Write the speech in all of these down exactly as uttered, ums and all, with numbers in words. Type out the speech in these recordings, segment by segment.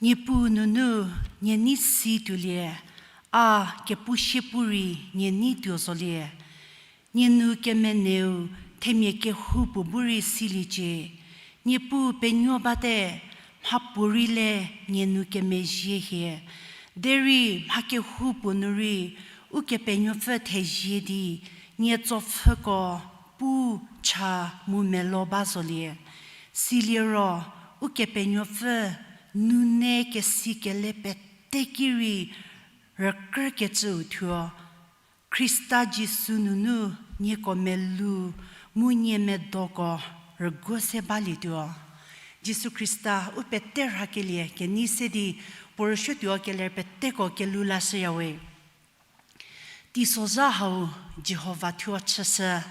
Niepuu nunu nie nei si tuolie, a kepu sie pu rei nie nei tuo zolie. Nie nu kemeneu themia kehoupuo bu rei siliecie. Niepuu penuo bate, mhapuorei le nie nu kemezhie hie. Derei mha kehoupuo nu rei Ukepenuopfü thezie di nie tsopfhüko pu cha mu melo ba zolie. Siliro Ukepenuopfü nune kesi kele pete ki rei rükrükecüu thuo, Khrista Jisu nunu nieko melou mu nie medoko rüguo se balietuo. Jisu Khrista u pete rhakelie kenei se di puo rüsuotuo keler peteko kelhou lashüyawe. Teisozha hau Jihova thuo chüshü,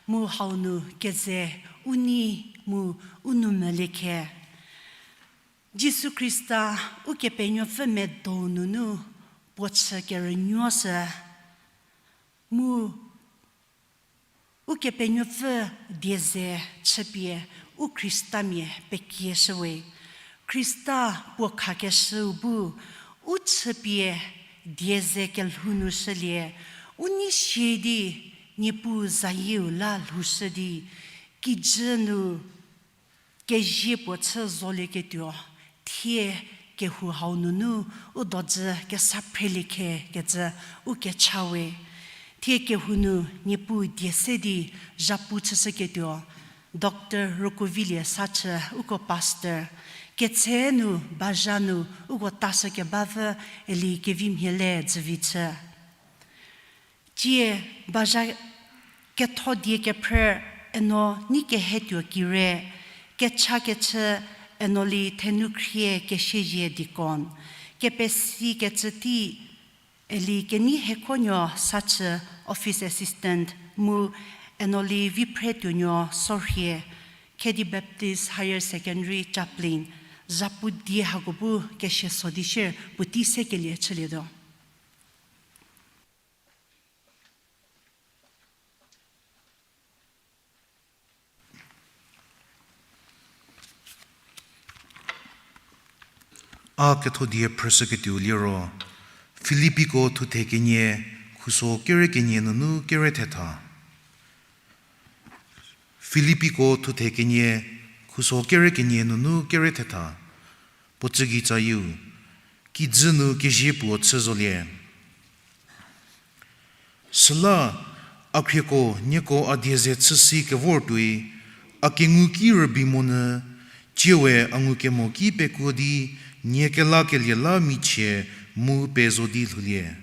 mu hau nu keze u nei mu u nou mvülie khe. Jisu Khrista Ukepenuopfü medou nunu puo chü kerünuoshü, mu Ukepenuopfü die ze chüpie u Khristamia pekieshüwe. Khrista puo khakeshüu bu u chüpie die ze kelhou nu shülie, u nei sie di Niepuu zayieu la lhoushü di, kijü nu kezie puo chü zolieketuo, thie kehou hau nunu u dojü kesa phrelie khe kecü u kecha we. Thie kehou nu Niepuu die se di zhapu chüshüketuo, Doctor Rokovilie Sachü uko pastor, ketse nu bazha nu uko tashü kebavü Eli Kevimhie le dzüvi chü. Tie bazha ketho die kephrü Eno Neikehetuo Kire, kecha kechü Enoli Thenukhrie Kesiezie deacon, kepesi kecü tei Eli Keneihiekhonuo Sachü office assistant mu Enoli Viphretuonuo Sorhie, Khedi Baptist Higher Secondary chaplain, zhapu die hako bu kesie so di shie puotei sekelie chülietuo. A ketho die phrüshüketuo liro, Filipiko thuthe kenie, khuso kere kenie nunu kere thetha. Filipiko thuthe kenie, khuso kere kenie nunu kere thetha. Puo tsügei tsayieu, kijü nu kezie puo chü zolie. Süla, a khrieko nieko a die ze chüsi kevor tuoi, a kengu ki rübei monyü, tsie we a ngukemo ki pekuo di, nie kelakelie la michie mu pezo di lhoulie.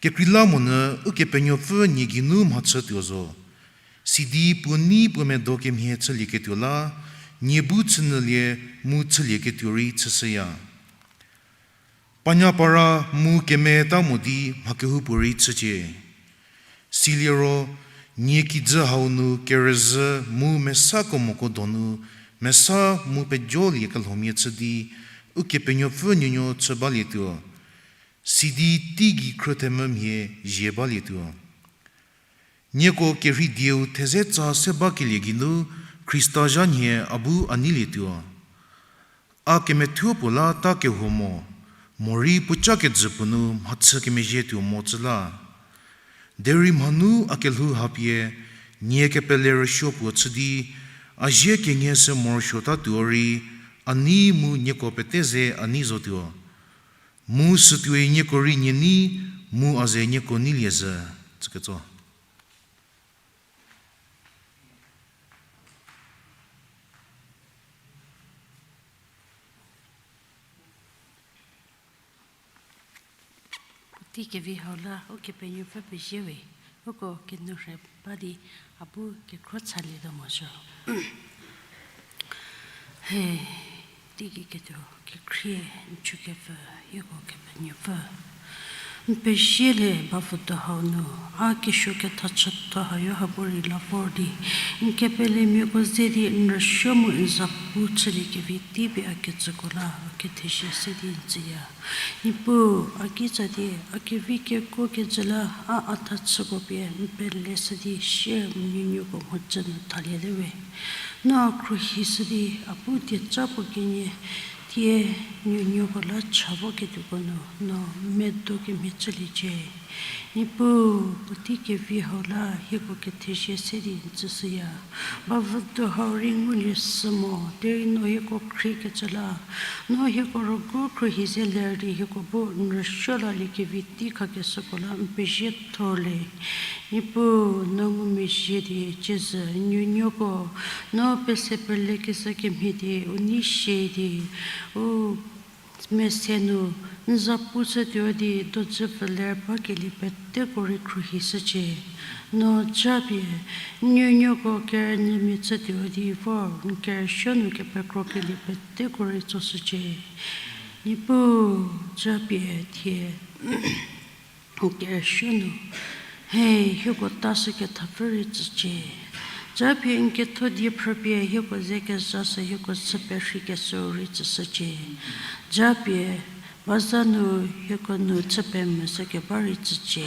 Kekreilamonyü Ukepenuopfü nie geinu mhachütuo zo. Sidi puo nei puo medo kemhie chülieketuo la, nie bu chünyülie mu chülieketuo rei chüshüya. Panyapara mu kemeta mo di mha kehoupuorei chücie. Siliro, nie kijü hau nu kerüzhü mu mesa kemoko donu, mesa mu pejolie kelhomia chü di, Ukepenuopfü nuonuo chü balietuo. Sidi teigei khrüthemvü mhie zie balietuo. Nieko kerhei dieu thezetsa se bakelie geinu Khrista zha nhie a bu a neilietuo. A kemethuo puo la ta kehuo mo, morei puoca kejü puo nu mhachü kemezhietuo mo cü la. Derei mhanu a kelhou hapie, nie kepele rüsuo puo chü di, a zie kenie sü morosuotatuo rei, a nei mu nieko pete ze a nei zotuo. Mu sütuoi nieko rei nie nei, mu a ze nieko neilie zhü, tsüketso. Puotei kevi hau la Ukepenuopfü pezie we, uko kenourhe ba di a bu kekhro chalietuo mo zo. He, teigei ketuo, kekhrie, n chükepfü, hieko Kepenuopfü. N pezie le bavüdo hau nu, a kesuo kethachütho hayo ha bu rei la vor di, n kepelemiako ze di n rüsuo mu n zapu chüliekevi tei pie a ketsüko la, a kethezie se di n tsüya. Niepuu, a kitsa di, a kevi kekuo kejü la, a a thachüko pie n peleshü di sie n nuonuoko mhodzü nu thalie le we. No a khruohishü di, a bu dieca puo kenie, thie nuonuoko la cha voketuoko nu, no medo kemhie chüliecie. Niepuu, puotei kevi hau la hieko kethezie se di n tsüshüya. Bavüdo hau rei ngulie sü mo, derei no hieko khriekecü la, no hieko rügu khruohi ze ler di hieko bu n rüsuo laliekevi tei khakeshüko la n pezie thorlie. Niepuu, no ngumezhie di ciezü nuonuoko, no pese pelekeshü kemhie di u nei sie di, u mese nu n zapu chütuo di dojü pfü ler bakelie peteko rei khruohishücie. No japie n nuonuoko kerünyümia chütuo di vor n kerüsuo nu kepekrokelie peteko rei tsoshücie. Niepuu, japie thie n kerüsuo nu, he, hieko ta shükethapfü rei tsücie. Japie n ketho die phrüpie hieko ze kezha sü hieko chü perheikeshüu rei tsüshücie. Japie baza nu hieko nu chü pemvü shükeba rei tsücie.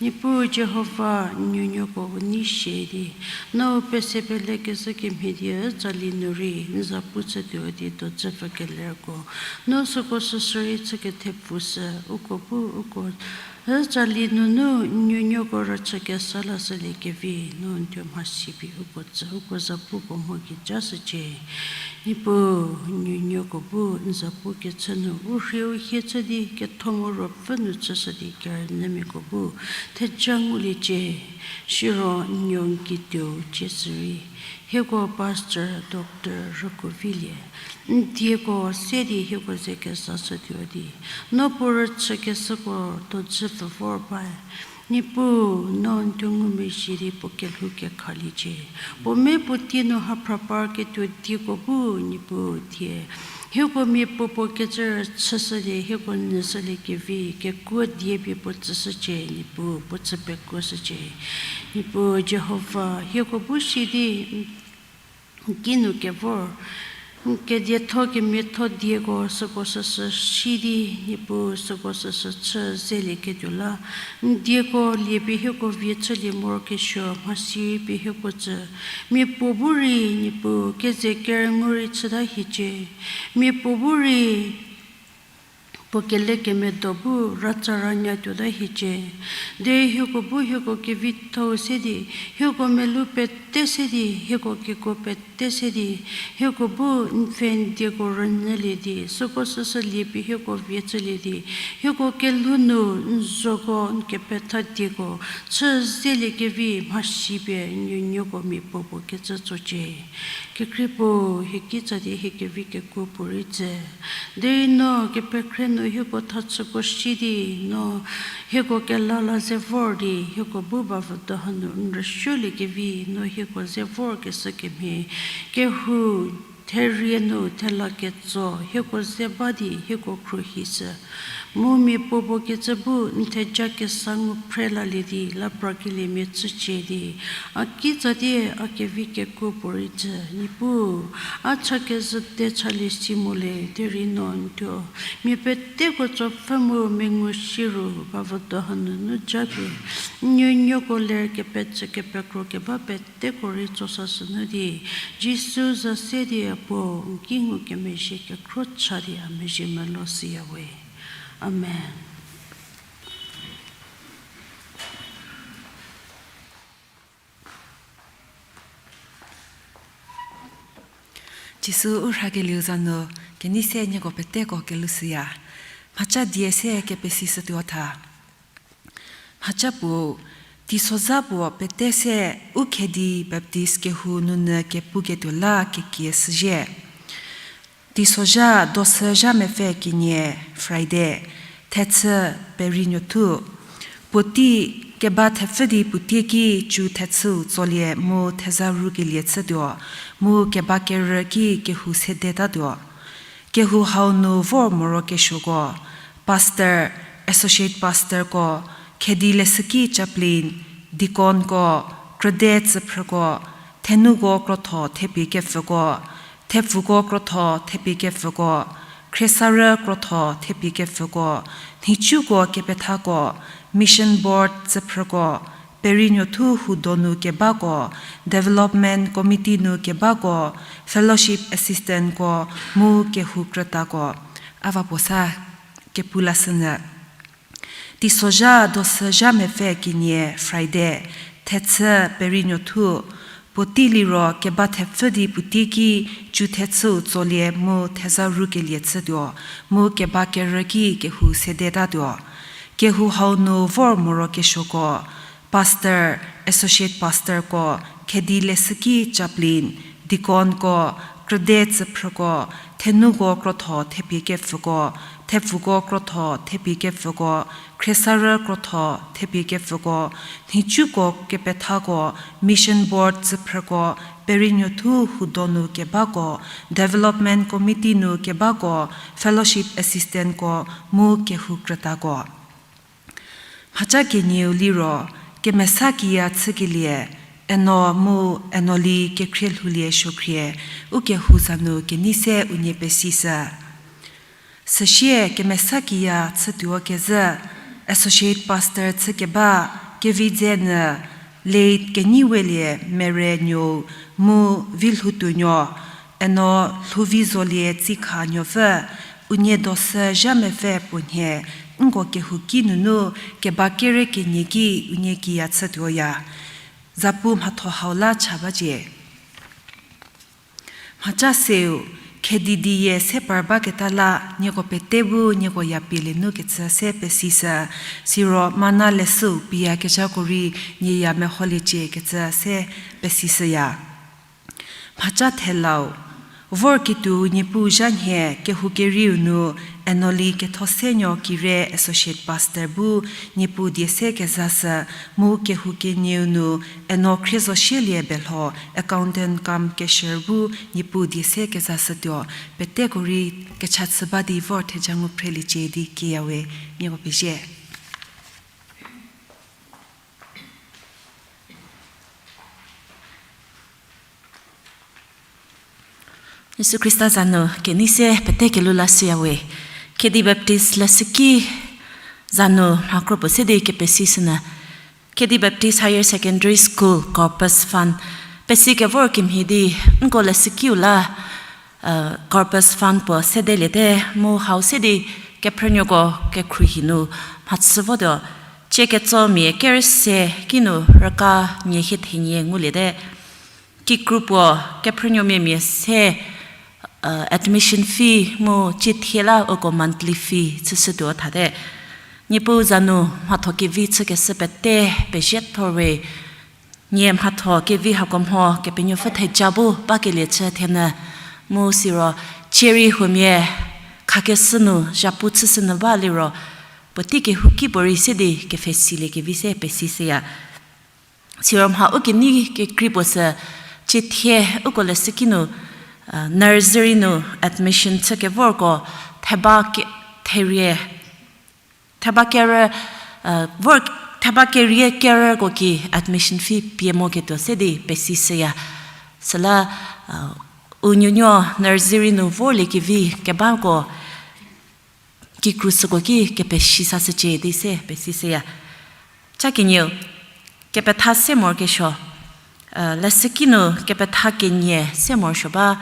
Niepuu Jihova, n nuonuoko u nei sie di, no pese pelekeshü kemhie di tsali nu rei n zapu chütuo di dojü pfü kelerko, no süko süsü rei chü kethepfushü, uko bu uko tsali nunu n nuonuoko rüchü kesa lashüliekevi no n thuo mhasi pie uko tsü uko zapuko mho gei jashücie. Niepuu, n nuonuoko bu n zapu kechü nu u rhie u hie chü di ketho mu ruopfü nu chüshü di kerünyümiako bu theja nguliecie. Siro n nuo n kituou cie sürei, hieko Pastor Doctor Rükuovilie, n dieko se di hieko ze kezha shütuo di, no puo rüchükeshüko dojü pfü vor ba. Niepuu, no n thuo ngumezhie di puo kelhou kekhaliecie. Puo me puo tie nu haphra parketuo dieko bu Niepuu thie hieko mia puopuo kecü rüchüshülie, hieko nyüshüliekevi kekuo die pie puo tsüshücie, Niepuu puo chü pekuoshücie. Niepuu Jihova, hieko bu si di n kinu kevor n kedietho kemiatho dieko süko süsü si di, Niepuu süko süsü chü zelieketuo la, n dieko liepie hieko vie chülie morokesuo mhasi pie hieko tsü. Mia puo bu rei Niepuu keze kerüngou rei chüta hiecie. Mia puo bu rei puo kelekemedo bu ratsa ranyatuota hiecie. Derei hieko bu hieko kevitho-u se di, hieko melou pete se di, hieko kekuo pete se di, hieko bu n pfhe n dieko rünyülie di, süko süsü liepie hieko vie chülie di, hieko kelhou nu n zoko n kepetha dieko chü zeliekevi mhasi pie n nuonuoko mia puopuo kecü tsocie. Kekhrie puo, hie kitsa di hie kevi kekuo puorei tsü. Derei no kepekhre nu hieko thachüko si di, no hieko kelala ze vor di, hieko bu bavüdo hanu n rüsuoliekevi, no hieko ze vorkeshü kemhie kehou therie nu thela ketso hieko ze ba di hieko khruohishü. Mu mia puopuo kecü bu n theja kesa ngu phrelalie di, la prakeliemia chücie di, a kitsa di a kevi kekuo puorei tsü, Niepuu, a cha kezhü te chalie si mo le, derei no n thuo mia peteko tsopfü mu mengu si ru bavüdo hanunu japie n nuonuoko ler kepecü kepekro keba peteko rei tsosa sünu di, Jisu za se di a puo n ki ngukemezhie kekhro cha di a mezhie melou shüyawe. Amen. Jisu u rhakelieu za nu kenei se nieko peteko kelushüya. Mhaca die se kepesishütuo tha. Mhaca puo, teisozha puo pete se u Khedi Baptist kehou nunyü kepuketuo la kekie shüzhie. Teisozha dosü zha mepfü kenie, Friday, thechü, Perinuothu. Puotei keba thepfü di puotei ki cu thechüu tsolie mu theza rukelie chütuo, mu keba kerü ki kehou sedetatuo. Kehou hau nu vor morokesuoko, pastor, associate pastorko, Khedi leshüki chaplain, deaconko, krüde tsüphrüko, thenuko krotho thepie kepfüko, thepfuko krotho thepie kepfüko, khriesarü krotho thepie kepfüko, nhicuko kepethako, mission board tsüphrüko, Perinuothu huo donu kebako, development committee nu kebako, fellowship assistantko, mu kehou krütako. A va puo sa kepu lashünyü. Teisozha dosüzha mepfü kenie Friday, thechü perinuothu, puotei liro keba thepfü di puotei ki cu thechüu tsolie mu theza rukelie chütuo, mu keba kerü ki kehou sedetatuo. Kehou hau nu vor morokesuoko, pastor, associate pastorko, khedi leshüki chaplain, deaconko, krüde tsüphrüko, thenuko krotho thepie kepfüko, thepfuko krotho thepie kepfüko, khriesarü krotho thepie kepfüko, nhicuko kepethako, mission board tsüphrüko, perinuothu hudo nu kebako, development committee nu kebako, fellowship assistantko, mu kehou krütako. Mhaca kenieu liro, kemesa kiya chükelie, Eno mu Enoli kekhrie lhoulie suokhrie, ukehou za nu kenei se unie pesishü. Süsie kemesa kiya chütuo kezhü, associate pastor chükeba, Kevidzenyü, late Keneiwelie Mere Nuou, mu Vilhoutuonuo, Eno Lhouvizolie Tsikha Nuopfü, unie dosüzha mepfü puo nhie, nko kehouki nunu keba kere kenie ki unie kiya chütuoya. Zapu mhatho hau la cha bacie. Mhaca seu, khedi diye se par baketa la, nieko pete bu nieko ya pielie nu kecü se pesishü, siro mana leshüu piyakezhako rei nie ya meholiecie kecü se pesishüya. Mhaca thelau, vorketuo Niepuu zha nhie kehou kerieu nu Enoli Kethosenuo Kire associate pastor bu Niepuu die se kezashü, mu kehou kenieu nu Eno Khriezosielie Belho accountant cum cashier bu Niepuu die se kezashütuo, peteko rei kecha chü ba di vor theja ngu phreliecie di kiyawe, nieko pezie. Jisu Khrista za nu kenei se pete kelhou lashüyawe. Khedi Baptist leshüki za nu mha kropuo se di kepesishünyü. Khedi Baptist Higher Secondary School Corpus Fund pesi kevor kemhie di nko leshükiu la, corpus fund puo sedeliete mu hau se di kephrünuoko kekhruohi nu mhachü votuo, cie ketso mia kerü se kinu rüka nie hie thenie nguliete. Kikru puo kephrünuomia mia se admission fee mu cie thie la uko monthly fee chüshütuo thate. Niepuu za nu mhatho kevi chükeshü pete pezie thorwe. Nie mhatho kevi hako mho Kepenuopfü theja bu bakelie chü thenyü, mu siro cie rei huomia khakeshü nu zhapu chüshünyü ba liro, puotei kehouki puorei se di kepfhesilie kevi se pesishüya. Siro mha ukenei kekrei puo sü, cie thie uko leshüki nu nursery nu admission chükevorko theba ke- therie theba kerü, vor theba kerie kerüko ki admission fee pie mo ketuo se di pesishüya. Süla u nuonuo nursery nu vorlie kevi kebako kikru süko ki kepesi sashücie di se pesishüya. Cha kenieu, kepetha se morokesuo, leshüki nu kepetha kenie se morosuo ba,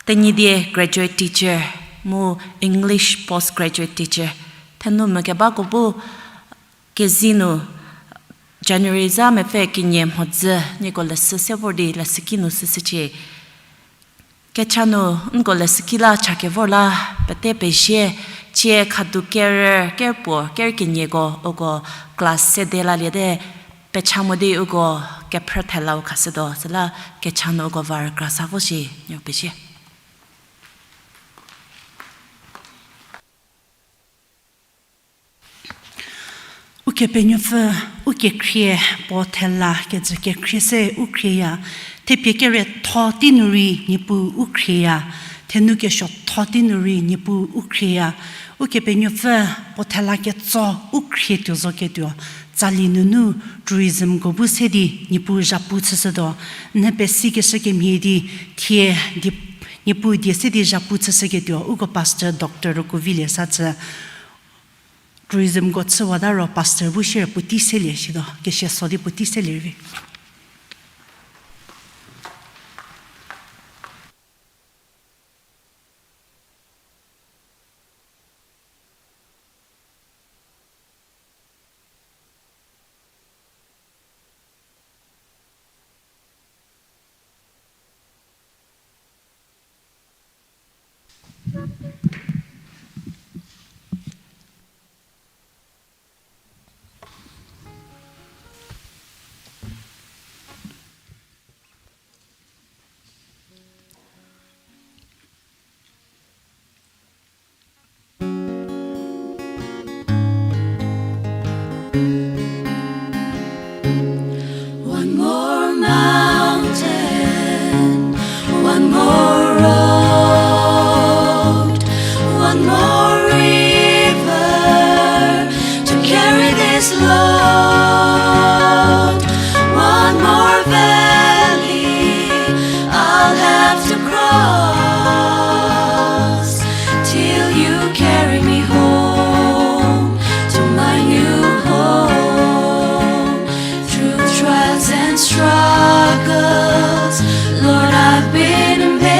Tenyidie graduate teacher mu English postgraduate teacher, thenu mekebako bu kezi nu January za mepfü kenie mhodzü nieko leshü se vor di leshüki nu shüshücie. Kecha nu nko leshüki la chakevor la pete pezie, cie khadu kerü, kerpuo, kerü kenieko uko class sede laliete, pecha mo di uko kephrü thelau khashütuo, süla kecha nu uko va rükra sa vo shi, nieko pezie. Ukepenuopfü, u kekhrie puo thela kecü kekhrie se u khrieya, thepie kerietho tei nu rei Niepuu u khrieya, thenu kesuotho tei nu rei Niepuu u khrieya, Ukepenuopfü puo thela ketso u khrie tuo zo ketuo, tsali nunu tourismko bu se di Niepuu zhapu chüshütuo, n pesikeshü kemhie di thie di Niepuu die se di zhapu chüshüketuo, uko pastor doctor Rokuovilie sa chü. Tourismko chüwata ro pastor bu shierei puotei selie shituo, kesia so di puotei selie rei. One more mountain, one more road, one more river to carry this load. One more valley I'll have to cross till you carry me home to my new home. Through trials and struggles, Lord, I've been amazed.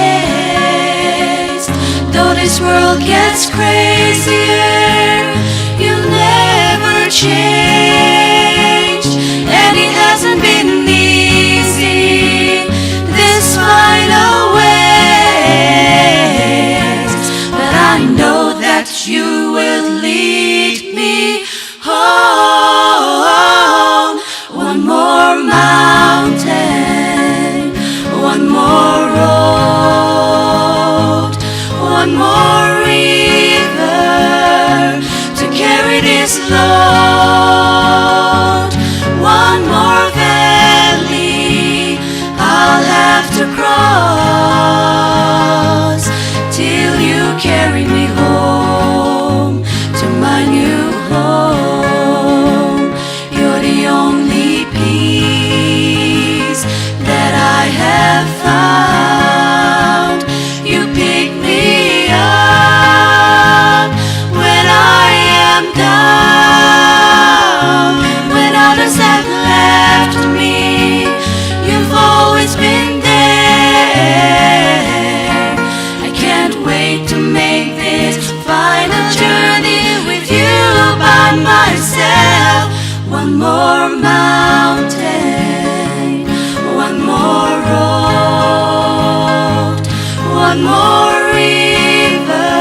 Though this world gets crazier, you never change, and it hasn't been easy, this final ways, but I know that you will lead me home. One more mountain, one more road, one more river to carry this load. One more valley I'll have to cross till you carry me home to my new home. You're the only peace that I have found. You pick me up when I am down. When others have left me, you've always been there. I can't wait to make this final journey with you by myself. One more mountain, one more road, one more river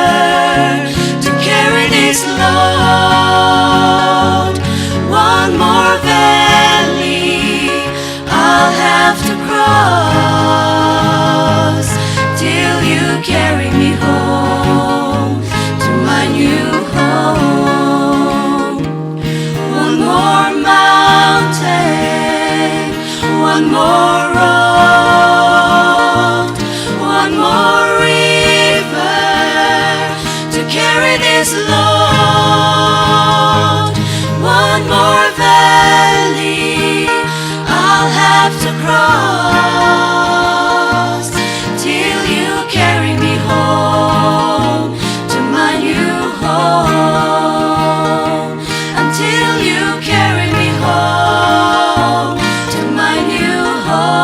to carry this load. One more valley I'll have to cross till you carry me home to my new home. One more mountain, one more road, one more river to carry this load. One more valley I'll have to cross till you carry me home to my new home. Until you carry me home to my new home.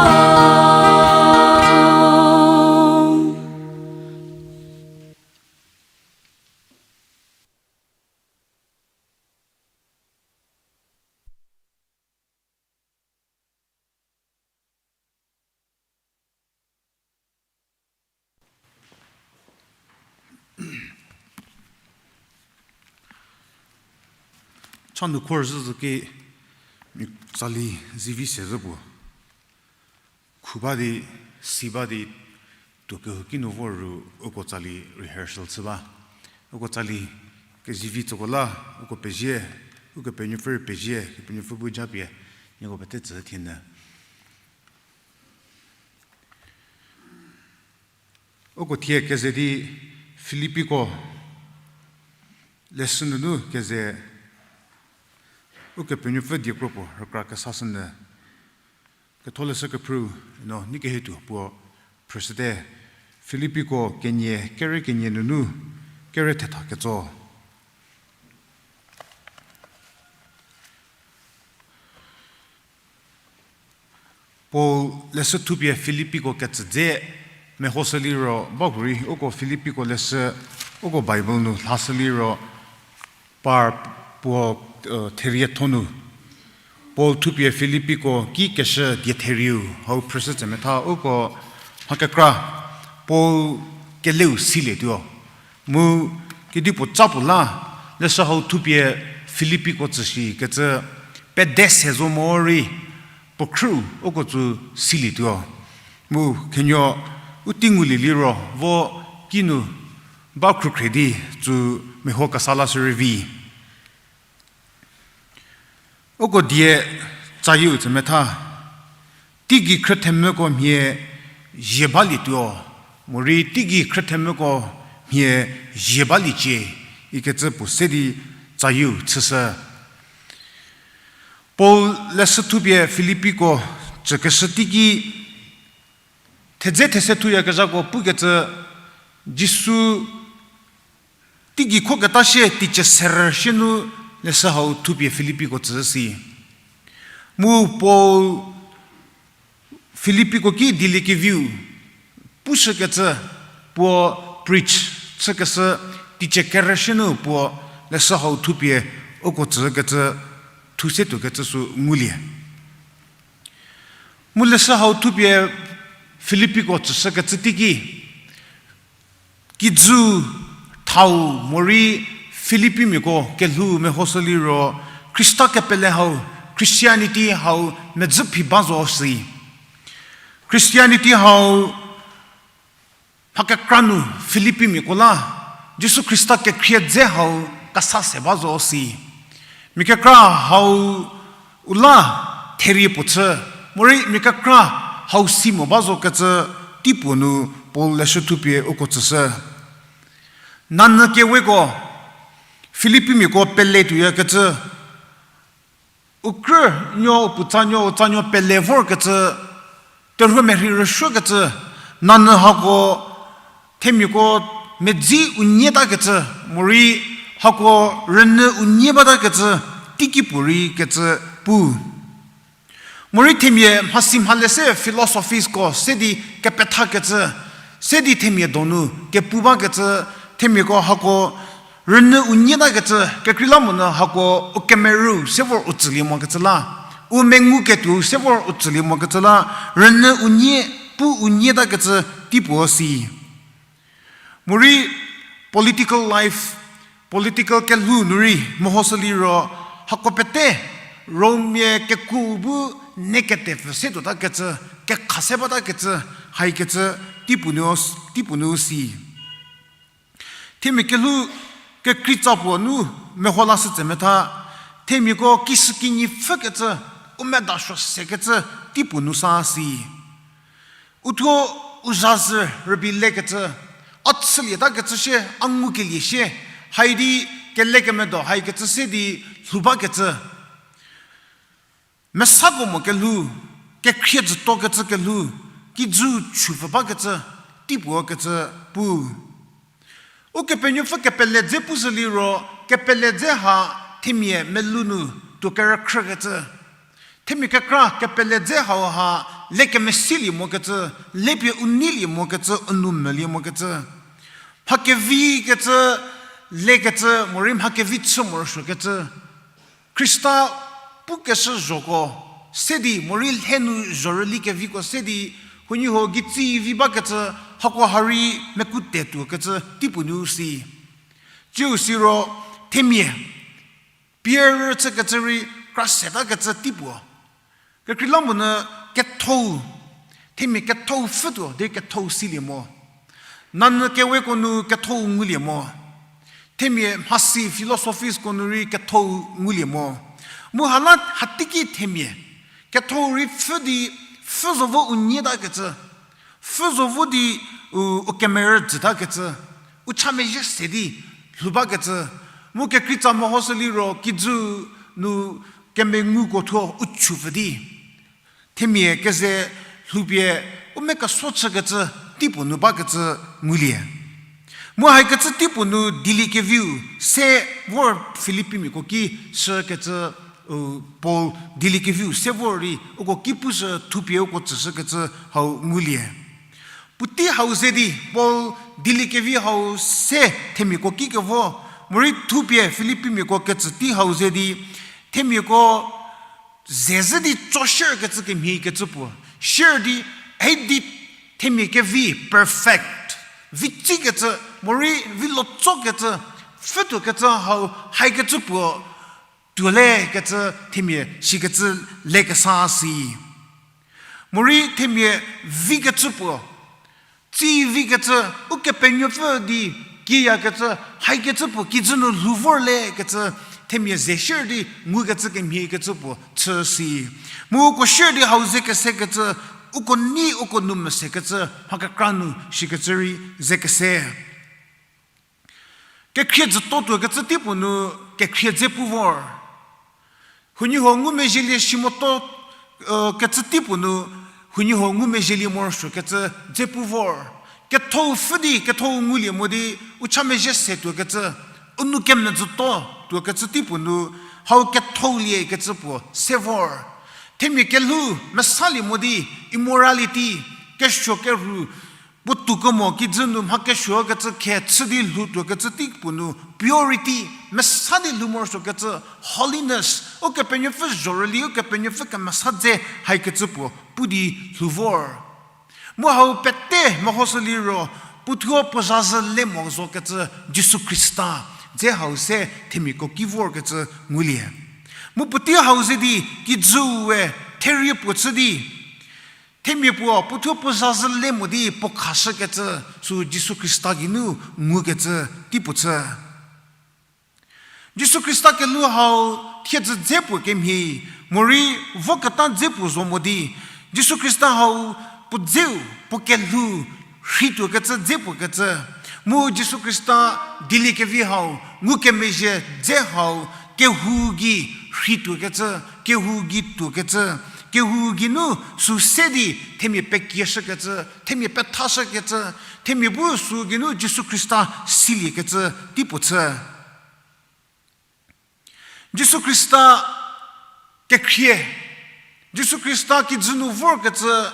Cha nu khor zhü zhü ki, mi tsali zivi se zhü puo. Khu ba di, si ba di, tuo kehouki nu vor ru uko tsali rehearsal chü ba. Uko tsali kezivi tsüko la, uko pezie, Ukepenuopfü rei pezie, Kepenuopfü bu japie, nieko pete tsü thie nyü. Uko thie keze di Filipiko leshü nunu keze Ukepenuopfü die kro puo rükra kesashünyü. Ketholeshü kephrü no nei kehie tuo puo phrüshüte. Filipiko kenie, kere kenie nunu kere thetha ketso. Paul leshü thupie Filipiko kecü dze mehoshü liro, ba hurei uko Filipiko leshü, uko Bible nu lhashü liro, par puo, eh, therietho nu. Paul thupie Filipiko ki keshü die therieu, hau phrüshü tsemetha uko mha kekra, Paul keleu silietuo. Mu kedipuo ca puo la, leshü hau thupie Filipiko tsüshikecü, pede se zo mo rei, puo khrü uko tsü silietuo. Mu khenuo u tei ngulie liro, vo kinu ba khrukhre di tsü meho kesa lashü rei vi. Uko die tsayieu tsü metha, teigei khrüthemvüko mhie zie balietuo, morei teigei khrüthemvüko mhie zie baliecie, ikecü puo se di tsayieu chüshü. Paul leshü thupie Filipiko tsükeshü teiki, thedze these thuyakezhako pukecü, Jisu teigei khoketa sie teicie serü sie nu leshü hau thupie Filipiko tsü si. Mu Paul Filipiko ki dieliekeviu pushükecü, puo preach chükeshü teicie kerü sie nu puo leshü hau thupie uko tsükecü, thu se tuokecü sü ngulie. Mu leshü hau thupie Filipiko tsüshükecü teiki, kijü thau morei Filipimiako kelhou mehoshü liro, Khrista kepele hau, Christianity hau medzü phi ba zo si. Christianity hau mha kekra nu Filipimiako la Jisu Khrista kekhrie dze hau kesa se ba zo si. Mia kekra hau u la therie puo chü, morei mia kekra hau si mo ba zokecü teipuo nu Paul leshü thupie uko tsüshü. Nanyü keweko Filipimiako pele tuoyakecü, u krünuo, u puotsanuo, u tsanuo pele vorkecü, terhuo merhei rüsuokecü, nanyü hako themiako medzi u nyitakecü, morei hako rünyü u nyi batakecü, teiki puorei kecü pu. Morei themia mhasi mhale se philosophies ko se di kepethakecü, se di themia donu kepu bakecü, themiako hako rünyü u nyitakecü, kekreilamonyü hako u kemerü se vor u tsülie mokecü la, u menguketuo se vor u tsülie mokecü la, rünyü u nyi, pu u nyitakecü teipuo si. Morei political life, political kelhou nu rei mehoshü liro, hako pete Rommia keku bu negative se tuotakecü, kekha se batakecü, haikecü teipuo nu, teipuo nu si. Themia kelhou kekreitsa puo nu meho lashü tse metha, themiako kishükinyi pfhükecü, u medasuo sekecü teipuo nu sa si. Uthuo u zazü rübei lekecü, a chülietakecü sie, a ngukelie sie, haidi kelekemedo haikecü se di lhou bakecü. Mesako mo kelhou, kekhrie jütuokecü kelhou, kijü chupfü bakecü, teipuo kecü pu. Ukepenuopfü kepele dze pushü liro, kepele dze ha themia melou nu tuo kerükhrükecü. Themia kekra kepele dze hau ha le kemesilie mokecü, le pie u neilie mokecü, u nou melie mokecü. Mha kevi kecü, lekecü, morei mha kevi chü morosuokecü. Khrista pukeshü zhoko se di, morei lhe nu zhorüli keviko se di, huoniehuo gei tsi vi bakecü, hako ha rei mekutetuokecü teipuo nu si. Tsiu siro themia, pierü chükecü rei kra setakecü teipuo. Kekreilamonyü kethou, themia kethou pfhütuo di kethou silie mo. Nanyü keweko nu kethou ngulie mo. Themia mhasi philosophies ko nu rei kethou ngulie mo. Mu hala hateiki themia kethou rei pfhü di, pfhü zo vo u nyitakecü, pfhü zo vo di u, u kemerü jütakecü, u cha mezhie se di lhou bakecü, mu kekreitsa mehoshü liro kijü nu kemenguko thuo u chupfü di themia keze lhoupie u mia keso chükecü teipuo nu bakecü ngulie. Mu haikecü teipuo nu dieliekeviu se vor Filipimiako ki shükecü, u, Paul dieliekeviu se vor rei uko ki pushü thupie uko tsüshükecü hau ngulie. Puotei hau ze di Paul dieliekevi hau se themiako ki kevo, morei thupie Filipimiako ketsü tei hau ze di themiako zezhü di tso shierkecü kemhie kecü puo, shier di, ei di themia kevi perfect, vitsikecü morei vilo tsokecü, pfhütuokecü hau haikecü puo tuole kecü themia shikecü lekesa si. Morei themia vikecü puo, tsi vikecü, Ukepenuopfü di kiyakecü, haikecü puo kijü nu lhou vorle kecü, themia ze shier di ngukecü kemhiekecü puo chü si. Mu uko shier di hau ze kesekecü, uko nei uko nou mesekecü, mha kekra nu shikecü rei ze kese. Kekhrie jüto tuokecü teipuo nu kekhrie dze pu vor. Huoniehuo ngumezhielie shimoto, kecü teipuo nu huoniehuo ngumezhielie morosuokecü dze pu vor. Kethou pfhü di kethou ngulie mo di u cha mezhie se tuokecü, u nou kemejüto tuokecü teipuo nu hau kethoulie kecü puo se vor. Themia kelhou mesalie mo di immorality, kesuo kerhu, puo tou kemo kijü nu mha kesuokecü khe chü di lhou tuokecü teipuo nu purity, mesa di lhou morosuokecü holiness, Ukepenuopfü zhorüli, Ukepenuopfü kemesa dze haikecü puo pu di lhou vor. Mu hau pete mehoshü liro, puothuo puo zazü le mo zokecü Jisu Khrista dze hau se themiako ki vorkecü ngulie. Mu puotei hau ze di kijüu we therie puo chü di, themia puo puothuo puo zazü le mo di puo khashükecü sü Jisu Khrista geinu ngukecü teipuo chü. Jisu Khrista kelhou hau thiedzü dze puo kemhie, morei voketa dze puo zo mo di, Jisu Khrista hau puo dzeu, puo kelhou rheituokecü dze puo kecü, mu Jisu Khrista dieliekevi hau, ngukemezhie dze hau, kehou gei rheituokecü, kehou gei tuokecü, kehou geinu sü se di themia pekieshükecü, themia pethashükecü, themia bu sü geinu Jisu Khrista siliekecü teipuo chü. Jisu Khrista kekhrie, Jisu Khrista kijü nu vorkecü,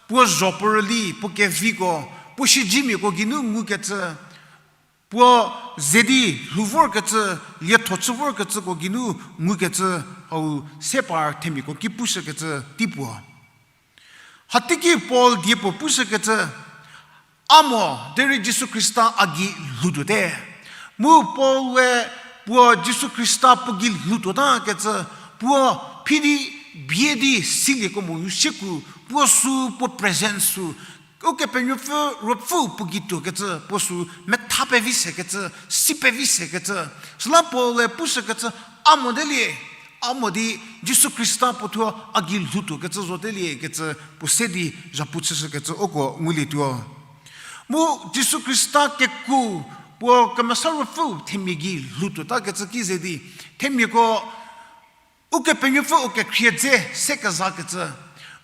puo zho puo rüli, puo keviko, puo siedzemiako geinu ngukecü, puo ze di lhou vorkecü, lietho chü vorkecüko geinu ngukecü, hau se par themiako ki pushükecü teipuo. Hateiki Paul die puo pushükecü, a mo derei Jisu Khrista a gei lhoutuote. Mu Paul we puo Jisu Khrista puo gei lhoutuotakecü, puo phi di bie di siliekemo u shieku, puo sü puo presence sü, Ukepenuopfü Ruopfü puo gei tuokecü, puo sü metha pevi sekecü, si pevi sekecü. Süla Paul-e pushükecü, a motelie, a mo di Jisu Khrista puo thuo a gei lhoutuokecü zoteliekecü, puo se di zhapu chüshükecü uko ngulietuo. Mu Jisu Khrista kekuo, puo Kemesa Ruopfü themia gei lhoutuotakecü ki ze di, themiako Ukepenuopfü u kekhrie dze se kezakecü,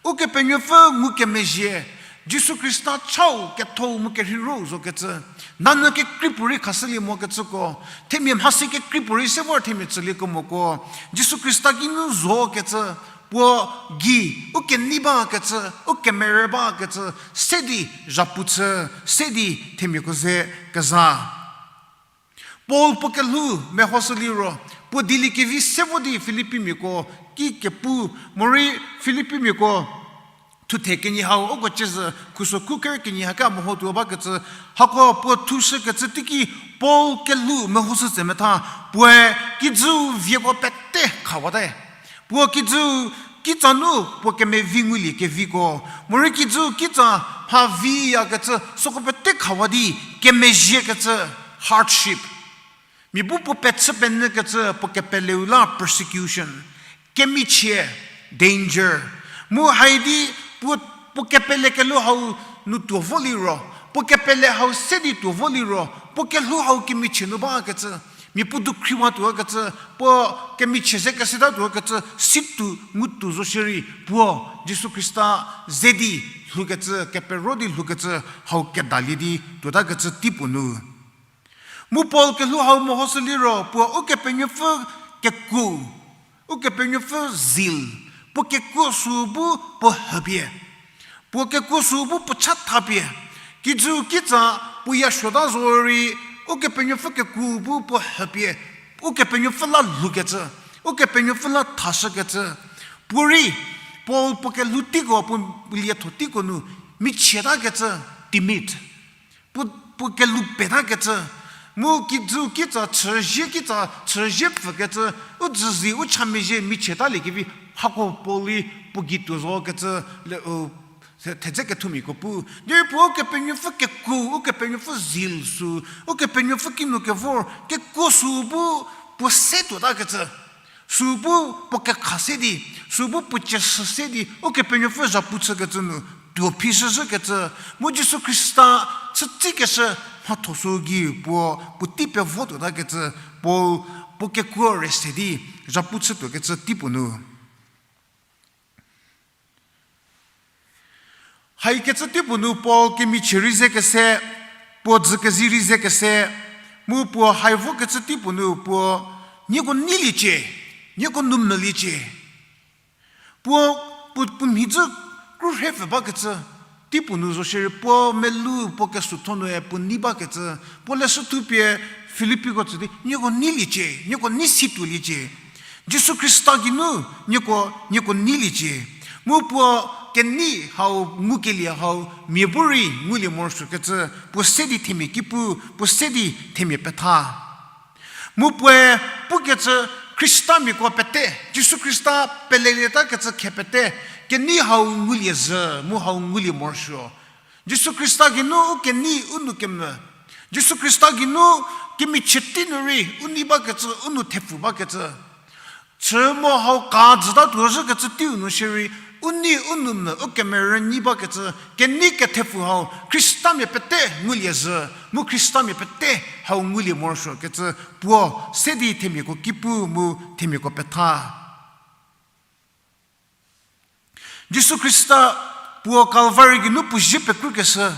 Ukepenuopfü ngukemezhie, Jisu Khrista chau kethou mu kerheiro zokecü, nanyü kekrei puorei khashülie mokecüko, themia mhasi kekrei puorei se vor themia tsüliekemoko, Jisu Khrista geinu zokecü, puo gei u kenei bakecü, u kemerü bakecü, se di zhapu chü, se di themiako ze keza. Paul puo kelhou mehoshü liro, puo dieliekevi se vo di Filippimiako ki kepu, morei Filippimiako thuthe kenie hau uko ciezü khuso khu ker kenie haka mehotuo bakecü, hako puo thushükecü teiki Paul kelhou mehoshü tse metha, puoe kijü vieko pete khawate. Puo kijü kitsa nu puo kemevi ngulie keviko, morei kijü kitsa mha viyakecü süko pete khawa di kemezhiekecü hardship. Mia bu puo pechü penyükecü puo kepeleu la persecution, kemichie, danger. Mu haidi puo, puo kepele kelhou hau nu tuo vo liro, puo kepele hau se di tuo vo liro, puo kelhou hau kemichie nu bakecü, mia puo dukhriwatuokecü, puo kemichie ze kesetatuokecü, situ ngutu zo shierei, puo Jisu Khrista ze di lhoukecü, kepero di lhoukecü, hau kedalie di tuotakecü teipuo nu. Mu Paul kelhou hau mehoshü liro, puo Ukepenuopfü kekuo, Ukepenuopfü zeal, puo kekuo sü bu puo hüpie. Puo kekuo sü bu puo chathapie. Kijü kitsa puo ya suota zorei, Ukepenuopfü kekuo bu puo hüpie. Ukepenuopfü la lhoukecü, Ukepenuopfü la thashükecü. Puorei, Paul puo kelhou teiko, puo lietho teiko nu, michietakecü, timid. Puo puo kelou petakecü, mu kijü kitsa chüzie kitsa chüzie pfükecü, u dzüzi u chamezhie michietalie kevi, hako Paul-i puo gei tuo zokecü, le, u, se thedze kethumiako pu. Derei puo Ukepenuopfü kekuo, Ukepenuopfü zeal sü, Ukepenuopfü kinu kevor kekuo sü bu puo se tuotakecü. Sü bu puo kekha se di, sü bu puo cieshü se di, Ukepenuopfü zhapu chükecü nu, tuo phishüzhükecü, mu Jisu Khrista chütsikeshü mhatho sü gei puo, puotei pevo tuotakecü, Paul puo kekuo rei se di, zhapu chütuokecü teipuo nu. Haikecü teipuo nu Paul kemichie rei ze kese, puo dzü kezi rei ze kese, mu puo hai vokecü teipuo nu puo nieko neiliecie, nieko nu meliecie. Puo, puo, puo mhi dzü kru rhepfü bakecü teipuo nu zo shierei puo melou puo kesuotho nue puo nei bakecü, puo leshü thupie Filippiko tsü di, nieko neiliecie, nieko nei si tuoliecie. Jisu Khrista geinu nieko, nieko neiliecie. Mu puo kenei hau ngukelie hau mia bu rei ngulie morosuokecü, puo se di themia ki pu, puo se di themia petha. Mu puoe pukecü Khristamiako pete, Jisu Khrista pelelietakecü khe pete, kenei hau ngulie zhü, mu hau ngulie morosuo. Jisu Khrista geinu u kenei u nou kemvü. Jisu Khrista geinu kemichie tei nu rei u nei bakecü, u nou thepfu bakecü. Chü mo hau ka dzüta tuo zhükecü teiu nu shierei, u nei u nou mvü u kemerü nei bakecü, kenei kethepfu hau Khristamia pete ngulie zhü, mu Khristamia pete hau ngulie morosuokecü puo se di themiako ki pu mu themiako petha. Jisu Khrista puo Kalvari geinu puo zie pekrükeshü,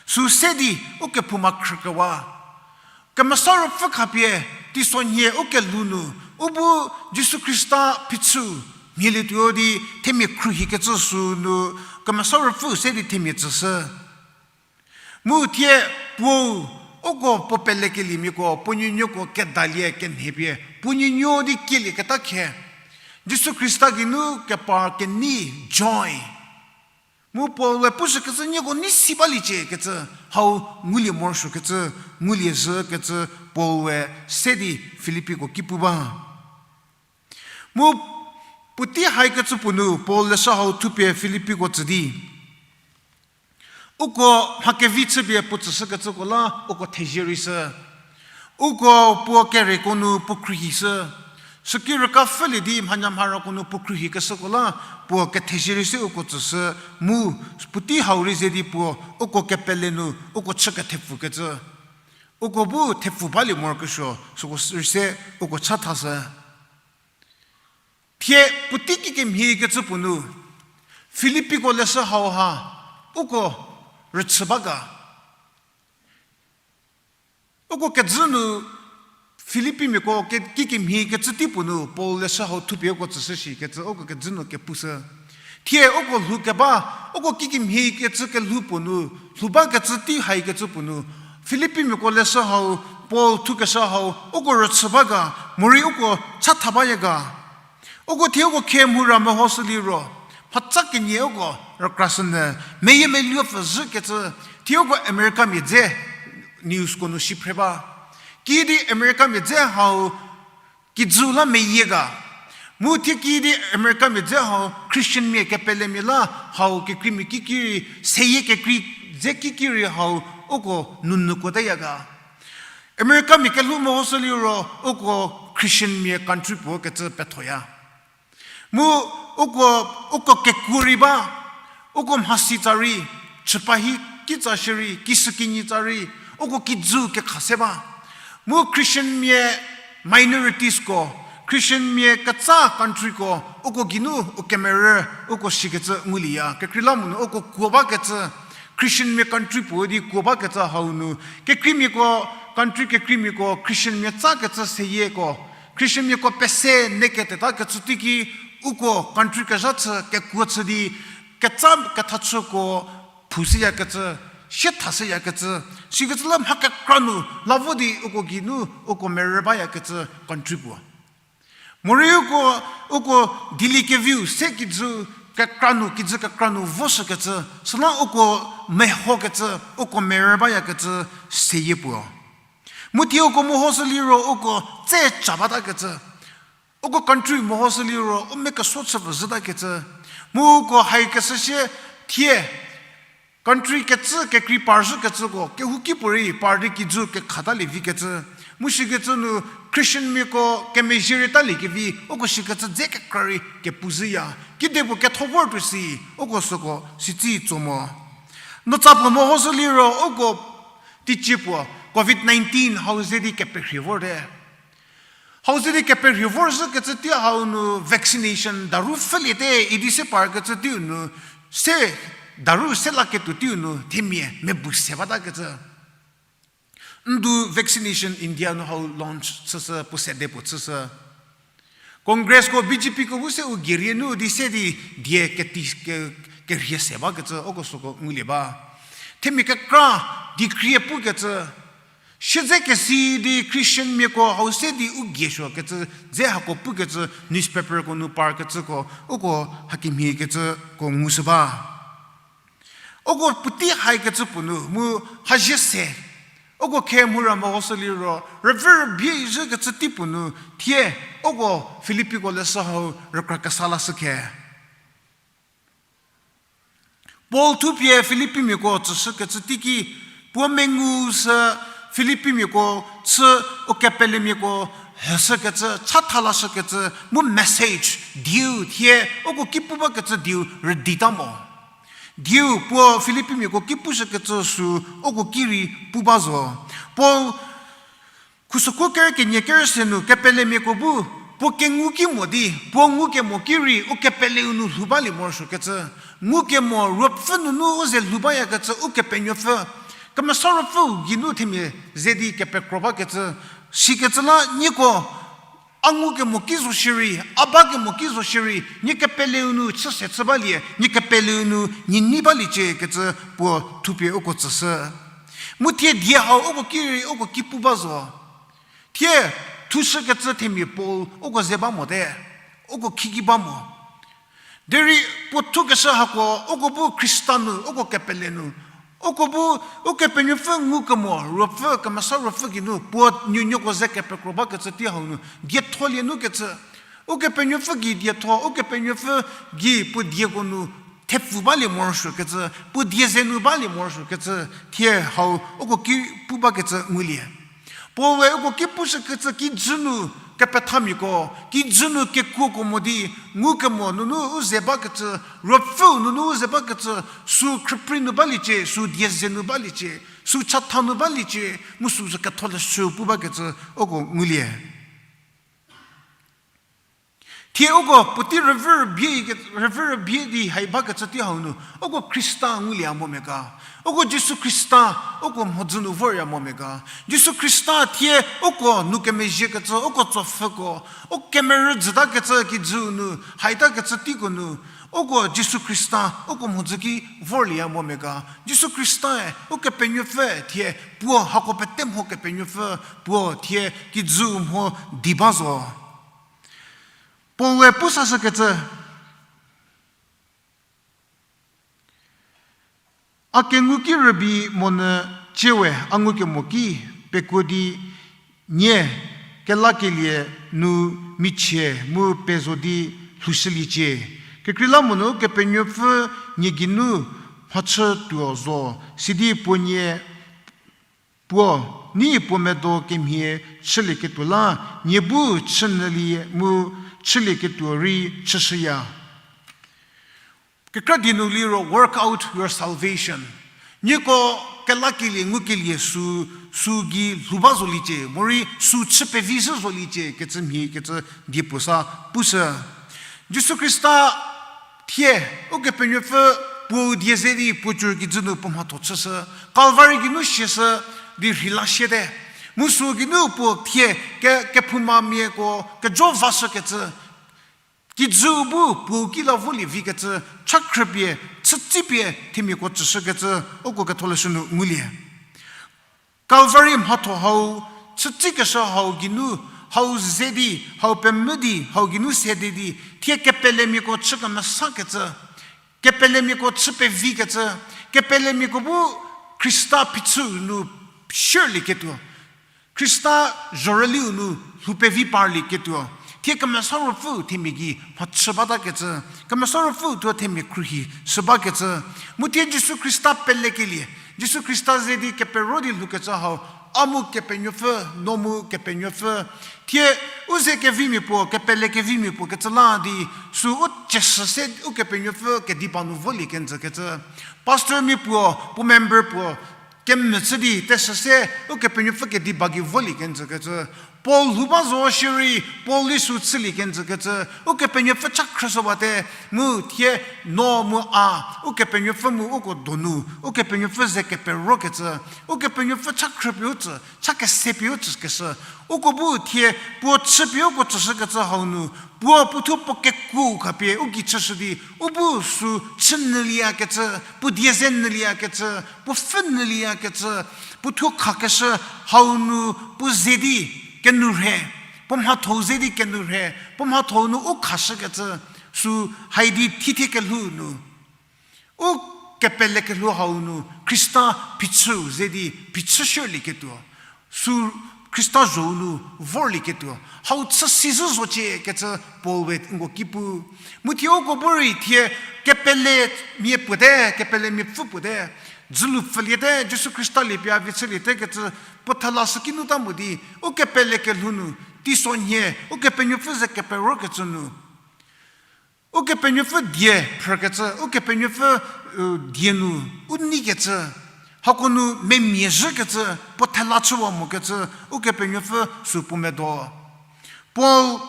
sü se di u kephouma khrükewa. Kemesa Ruopfü khapie teisonhie u kelhou nu, u bu Jisu Khrista phichü mhielietuo di themia khruohikecü sü nu Kemesa Ruopfü se di themia tsüshü. Mu thie puou, uko puo pelekeliemiako, puo nuonuoko kedalie kenhie pie, puo nuonuo di kielieketa khe, Jisu Khrista geinu kepar kenei joy. Mu Paul-e pushükecü nieko nei si baliecie kecü hau ngulie morosuokecü, ngulie zhükecü Paul-e se di Filippiko ki pu ba. Mu puotei haikecü puo nu Paul leshü hau thupie Filippiko tsü di, uko mha kevi chüpie puo tsüshükecüko la uko thezie rei shü. Uko puo kereko nu puo khruohishü. Süki rükapfülie di mhanyamharako nu puo khruohikeshüko la puo kethezie rei se uko tsüshü mu puotei hau rei ze di puo uko kepele nu uko chü kethepfukecü. Uko bu thepfu balie morokesuo, süko rei se uko chathashü. Thie puotei kikemhiekecü puo nu, Filippiko leshü hau ha, uko rüchü ba ga. Uko kezü nu Filippimiako ke-, kikemhiekecü tei puo nu, Paul leshü hau thupie uko tsüshü shikecü, uko kezü nu kepushü. Thie uko lhou keba, uko kikemhiekecü kelhou puo nu, lhou bakecü tei haikecü puo nu, Filippimiako leshü hau, Paul thukeshü hau, uko rüchü ba ga, morei uko chatha baya ga. Uko thie uko khe mhura mehoshü liro, mhatsa kenie uko rükrashünyü, meyiemeluo pfü zhükecü, thie uko Americamia dze newsko nu si phre ba. Kiüdi Americamia dze hau kijü la meyie ga. Mu thie kiüdi Americamia dze hau Christianmia kepelemia la hau kekreimia kiki rei, seyie kekrei dze kiki rei hau uko nounyü kuotaya ga. Americamia kelhou mehoshü liro uko Christianmia country puo kecü pethoya. Mu uko, uko kekuo rei ba, uko mhasi tsa rei, chüpa hi kitsa shierei, kishükinyi tsa rei, uko kijü kekha se ba. Mu Christianmia minoritiesko, Christianmia ketsa countryko, uko geinu u kemerü, uko shikecü ngulieya. Kekreilamonyü uko kuo bakecü, Christianmia country puo di kuo bakecü hau nu, kekreimiako, country kekreimiako, Christianmia tsakecü seyieko, Christianmiako pese neketetakecü teiki, uko country kezha chü kekuo chü di, ketsa kethachüko phushüyakecü, sie thashüyakecü, sikecü la mha kekra nu la vo di uko geinu uko merü bayakecü country puo. Morei uko, uko dieliekeviu se kijü, kekra nu, kijü kekra nu voshükecü, süla uko mehokecü, uko merü bayakecü seyie puo. Mu thie uko mehoshü liro uko tse cha batakecü. Uko country mehoshü liro u mia keso chü pfü zhütakecü. Mu uko haikeshü sie thie country kecü kekrei parzhükecüko kehouki puorei par di kijü kekhatalie vikecü. Mu shikecü nu Christianmiako kemezhie rei taliekevi uko shikecü dze kekra rei kepu zhüya. Kidepuo ketho vor tuo si, uko süko sitsi tso mo. Notsa puo mehoshü liro uko teicie puo covid nineteen hau ze di keperhie vorte. Hau ze di keperhie vorzhükecü tei hau nu vaccination daru pfhüliete idi se parkecü teiu nu, se daru se laketuo teiu nu themia mebu se batakecü. Ndu vaccination India nu hau launch chüshü, puo sede puo chüshü. Congress ko B J P ko bu se u geirie nu di se di die keti ke, kerhie se bakecü uko süko ngulie ba. Themia kekra decree pukecü. Siedzekesi di Christianmiako hau se di u gei suokecü dze hako pukecü newspaperko nu parkecüko, uko hakemhiekecüko ngushü ba. Uko puotei haikecü puo nu mu hazie se. Uko khe mhura mehoshü liro rüvü rübie zhükecü tei puo nu thie uko Filippiko leshü hau rükra kesa lashü khe. Paul thupie Filippimiako tsüshükecü teiki puo mengu sü Filippimiako chü ukepelemiako heshükecü, chatha lashükecü mu message dieu thie uko ki pu bakecü dieu rüdita mo. Dieu puo Filippimiako ki pushükecü sü uko ki rei pu ba zo. Paul khusüku ker kenie ker se nu kepelemiako bu puo kengu ki mo di, puo ngukemo ki rei ukepeleu nu lhou balie morosuokecü. Ngukemo ruopfü nunu u ze lhou bayakecü Ukepenuopfü, Kemesa Ruopfüu geinu themia ze di kepekro bakecü, sikecü la nieko a ngukemo ki zo shierei, a bakemo ki zo shierei, nie kepeleu nu chü se chü balie, nie kepeleu nu nie nei baliecie kecü puo thupie uko tsüshü. Mu thie die hau uko ki rei uko ki pu ba zo. Thie thushükecü themia Paul uko ze ba mote, uko khiki ba mo. Derei puo thukeshü hako uko bu Khrista nu, uko kepele nu, uko bu Ukepenuopfü ngukemo ruopfü, Kemesa Ruopfü geinu puo nuonuoko ze kepekro bakecü tei hau nu dietholie nukecü. Ukepenuopfü gei dietho, Ukepenuopfü gei puo dieko nu thepfu balie morosuokecü, puo die ze nu balie morosuokecü, thie hau uko ki pu bakecü ngulie. Paul-e uko ki pushükecü kijü nu kepethamiako, kijü nu kekuoko mo di, ngukemo nunu u ze bakecü, ruopfüu nunu u ze bakecü, sü khrüprei nu baliecie, sü die ze nu baliecie, sü chatha nu baliecie, mu sü zo ketholeshü pu bakecü uko ngulie. Thie uko puotei rüvü rübie, rüvü rübie di hai bakecü tei hau nu, uko Khrista ngulie mo me ga. Uko Jisu Khrista uko mhodzü nu vorya mo me ga. Jisu Khrista thie uko nu kemezhiekecü, uko tsopfhüko, u kemerü jütakecü kijüu nu, haitakecü teiko nu, uko Jisu Khrista uko mhodzü ki vorlieya mo me ga. Jisu Khrista-e Ukepenuopfü thie puo hako pete mho Kepenuopfü puo thie kijüu mho di ba zo. Paul-e pu sashükecü, a kengu ki rübei monyü ciewe a ngukemo ki pekuo di nie kelakelie nu michie mu pezo di lhoushüliecie. Kekreilamonyü Kepenuopfü nie geinu mhachütuo zo, sidi puo nie puo, ni puo medo kemhie chülieketuo la, nie bu chünyülie mu chülieketuo rei chüshüya. Kekra die nu liro work out your salvation. Nieko kelakelie ngukelie sü, sü gei lhou ba zoliecie, morei sü chü pevi zhü zoliecie, kecü mhie kecü die puo sa pushü. Jisu Khrista thie, Ukepenuopfü puou die ze di puo cür kijü nu puo mhatho chüshü, Calvary geinu siashü di rheila siate. Mu sü geinu puo thie ke, kephoumamiako kejo vashükecü, kijüu bu puou ki la volie vikecü, cha khrüpie, chütsipie themiako tsüshükecü, uko ketholeshü nu ngulie. Calvary mhatho hau, chütsikeshü hau geinu, hau ze di, hau pemvü di, hau geinu sede di, thie kepelemiako chü kemesakecü, Kepelemiako chü pevikecü, kepelemiako bu Khrista phichüu nu shürlieketuo. Khrista zhorüliu nu lhou pevi parlieketuo. Thie Kemesa Ruopfüu themia gei mhachü batakecü, Kemesa Ruopfüu thuo themia khruohi shü bakecü. Mu thie Jisu Khrista pelekelie, Jisu Khrista ze di kepero di lhoukecü hau, A mu Kepenuopfü, No mu Kepenuopfü. Thie u ze kevimia puo, kepele kevimia puo kecü la di, sü u cheshü se Ukepenuopfü kediba nu volie kenjükecü. Pastormia puo, puo member puo, kemvü chü di teshü se Ukepenuopfü kediba gei volie kenjükecü. Paul lhou ba zo shierei, Paul-e sü chülie kenjükecü. Ukepenuopfü cha khrüshü bate, mu thie No mu A, Ukepenuopfü mu uko donu, Ukepenuopfü ze keperokecü, Ukepenuopfü cha khrüpie u tsü, cha kesepie u tsükeshü. Uko bu thie puo chüpie uko tsüshükecü hau nu, puo puothuo puo kekuo khapie u gei chüshü di, u bu sü chü nyülieyakecü, puo die ze nyülieyakecü, puo pfhü nyülieyakecü, puothuo khakeshü hau nu puo ze di kenourhe, puo mhathou ze di kenourhe, puo mhathou nu u khashükecü, sü haidi thithie kelhou nu u kepele kelhou hau nu Khrista phichüu ze di phichü shürlieketuo. Sü Khrista zhou nu vorlieketuo. Hau chü sizhü zocie kecü Paul we nko ki pu. Mu thie uko bu rei thie kepelemia puote, kepelemia pfü puote, dzülu pfüliete, Jisu Khrista liepie a vi chüliete kecü puo thela sü kinu ta mo di, u kepele kelhou nu, teisonhie, Ukepenuopfü ze keperokecü nu Ukepenuopfü die phrükecü, Ukepenuopfü, u, die nu u neikecü, hako nu memia zhükecü, puo thela chüwa mokecü, Ukepenuopfü sü puo medo. Paul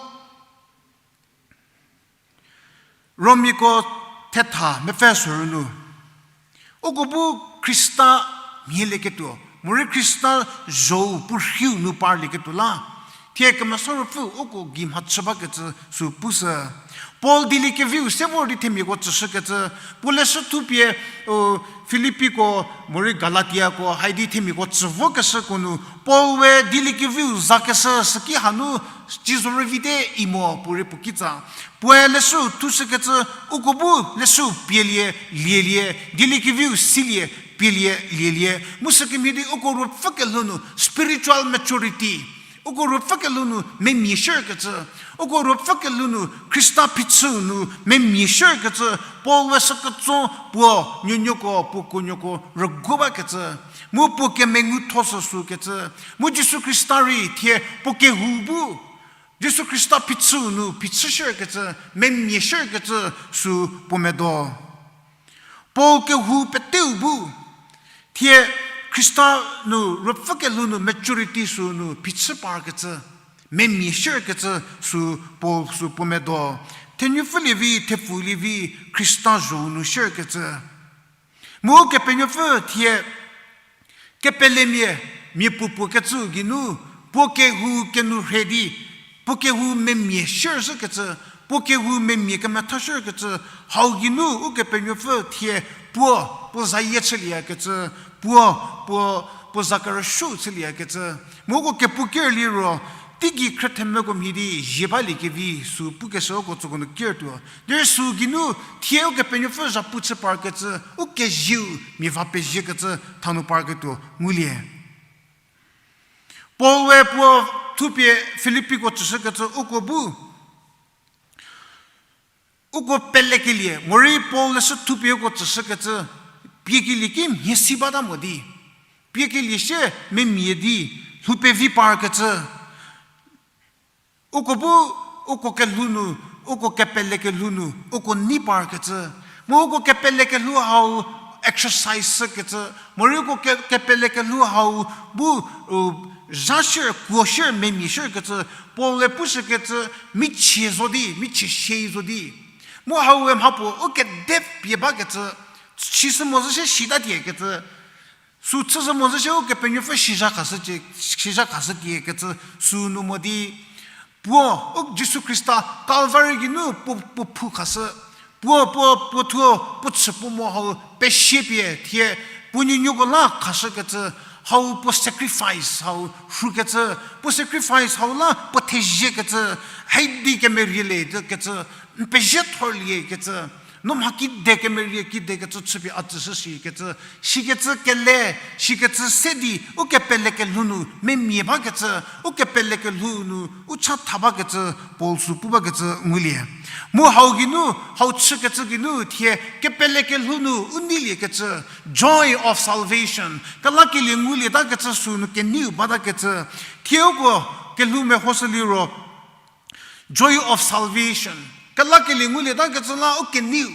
Romiako thetha mepfü sorü nu, uko bu Khrista mhielieketuo, morei Khrista zhou puo rhiu nu parlieketuo la, thie Kemesa Ruopfü uko gei mhachü bakecü sü pushü. Paul dieliekeviu se vor di themiako tsüshükecü, puo leshü thupie, u, Filipiko, morei Galatiako, haidi themiako tsü vokeshüko nu, Paul we dieliekeviu zakeshü süki hanu, ci zorüvite imo puorei puo kitsa. Puoe leshüu thushükecü, uko bu leshüu pielie, lielie, dieliekeviu silie, pielie, lielie. Mu sükemhie di uko ruopfü kelhou nu spiritual maturity. Uko ruopfü kelhou nu memia shürkecü. Uko ruopfü kelhou nu Khrista phichüu nu memia shürkecü. Paul we süketso puo nuonuoko, puo kuonuoko rüguo bakecü. Mu puo kemengutho sü sükecü. Mu Jisu Khrista rei thie puo kehou bu Jisu Khrista phichüu nu phichü shürkecü, memia shürkecü sü puo medo. Paul kehou peteu bu, thie Khrista nu ruopfü kelhou nu maturity sü nu phichü parkecü, memia shürkecü sü Paul sü puo medo. Thenupfülie vi, thepfulie vi, Khrista zhou nu shürkecü. Mu Kepenuopfü thie kepelemia, mia puopuo kecüu geinu, puo kehou kenourhe di, puo kehou memia shürshükecü, puo kehou memia kemethashükecü, hau geinu Ukepenuopfü thie puo, puo zayie chülieyakecü, puo, puo, puo za kerüshü chülieyakecü. Mu uko kepu ker liro, teigei khrüthemeko mhie di zie baliekevi sü pukeshü uko tsüko nu kertuo. Derei sü geinu thie Ukepenuopfü zhapu chü parkecü, u kezieu mia va peziekecü thanu parketuo ngulie. Paul we puo thupie Filipiko tsüshükecü uko bu uko pelekelie, morei Paul leshü thupie uko tsüshükecü, piekelie ki mhie si bata mo di, piekelie sie memia di, lhou pevi parkecü, uko bu, uko kelhou nu, uko kepele kelhou nu uko nei parkecü, mu uko kepele kelhou hau exercise shükecü, morei uko ke-, kepele kelhou hau bu, u, zha shür, kuo shür, memia shürkecü, Paul-e pushükecü, michie zo di, michie shie zo di. Mu hau we mhapuo u kede pie bakecü, sishü mo zhü shie shitatiekecü, sü chüshü mo zhü shie Ukepenuopfü shizha khashücie, shizha khashütiekecü, sü nu mo di. Puo, u Jisu Khrista Calvary geinu puo, puo phu khashü. Puo, puo, puo thuo, puo chü puo mo hau pesie pie thie, puo nuonuoko la khashükecü, hau puo sacrifice hau rhukecü, puo sacrifice hau la puo theziekecü, haidi kemerie le kecü, n pezie thorliekecü, No mha kide kemerie kide kecü chüpie a tsüshü shikecü, shikecü kele, shikecü se di, u kepele kelhou nu memia bakecü, u kepele kelhou nu u chatha bakecü, Paul sü pu bakecü ngulie. Mu hau geinu, hau chükecü geinu, thie kepele kelhou nu u neiliekecü, joy of salvation, kelakelie ngulie takecü sü nu keneiu batakecü, thie uko kelhou mehoshü liro, joy of salvation. Kelakelie ngulie takecü la u keneiu.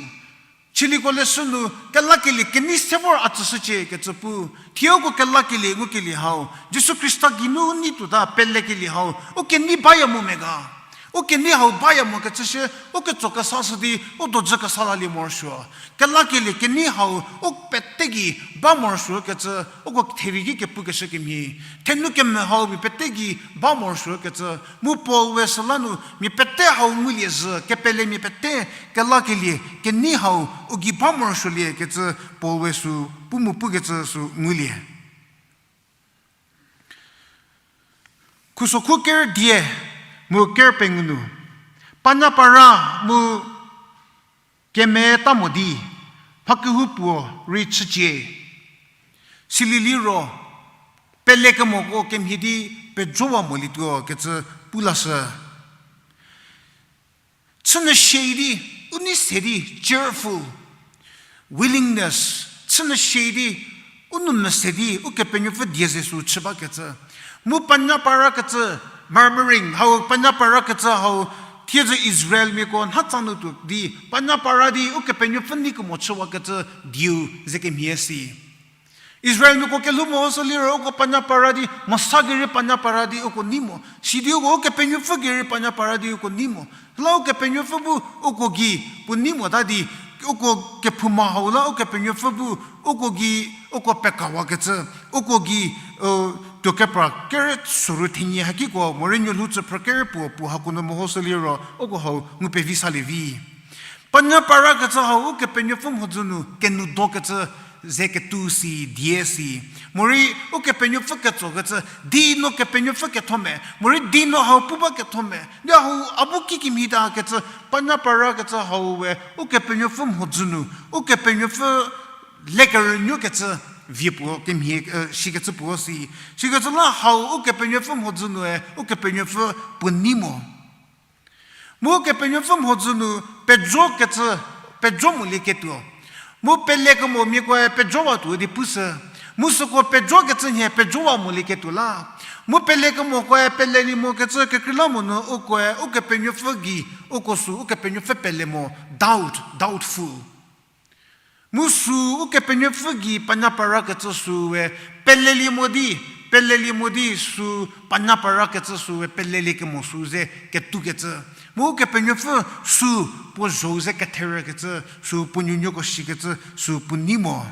Chiliko leshü nu kelakelie kenei se vor a tsüshücie kecü pu. Thie uko kelakelie ngukelie hau, Jisu Khrista geinu u nei tuota pelekelie hau, u kenei baya mo me ga. U kenei hau baya mokecü shie, u ketso kesashü di, u dojü kesa lalie morosuo. Kelakelie kenei hau, u pete gei ba morosuokecü, uko therie ki kepukeshü kemhie. Thenu kemvü hau mia pete gei ba morosuokecü, mu Paul we süla nu mia pete hau ngulie zhü, kepelemia pete, kelakelie kenei hau, u gei ba morosuoliekecü, Paul we sü pu mu pukecü sü ngulie. Khusokhu ker dia mu ker pengou nu, panyapara mu kemeta mo di, mha kehoupuo rei chücie. Sili liro, pelekemoko kemhie di pejowa molietuo kecü pu lashü. Chünyü shie di, u nei se di, cheerful, willingness, chünyü shie di, u nou mese di, Ukepenuopfü die ze sü chü bakecü. Mu panyapara kecü, murmuring, hau panyapara kecü hau, thiedzü Israelmiako nha tsa nu tuo di, panyapara di, Ukepenuopfü nei kemo chüwakecü dieu ze kemhie si. Israelmiako kelhou mehoshü liro uko panyapara di, mosa gei rei panyapara di uko nei mo. Sidi uko Ukepenuopfü gei rei panyapara di uko nei mo. La Ukepenuopfü bu uko gei puo nei mota di, uko kephouma hau la Ukepenuopfü bu uko gei uko pekawakecü, uko gei, tuo kepra kere soru thenie hakiko, morei nuolhou tsüphrü kere puo, puo hako nu mehoshü liro, uko hau ngu pevi salie vi. Panyapara kecü hau Ukepenuopfü mhodzü nu kenudokecü ze ketuo si, die si. Morei Ukepenuopfü ketsokecü, di no Kepenuopfü ketho me, morei di no hau pu ba ketho me, di hau a bu kikimhie ta kecü, panyapara kecü hau we Ukepenuopfü mhodzü nu, Ukepenuopfü lekerünuokecü vie puo kemhie, shikecü puo si. Shikecü la hau Ukepenuopfü mhodzü nue, Ukepenuopfü puo nei mo. Mu Ukepenuopfü mhodzü nu pejokecü, pejo molieketuo. Mu pelekemomiakoe pejowatuo di pushü. Mu süko pejokecü nhie pejowa molieketuo la. Mu pelekemokoe pelelie mokecü kekreilamonyü ukoe Ukepenuopfü gei, uko sü Ukepenuopfü pele mo, doubt, doubtful. Mu sü Ukepenuopfü gei panyapara kecü süe pelelie mo di, pelelie mo di sü panyapara kecü süe pelelie kemo sü ze ketoukecü. Mu Ukepenuopfü sü puo zhou ze ketherekecü, sü puo nuonuoko shikecü, sü puo nei mo.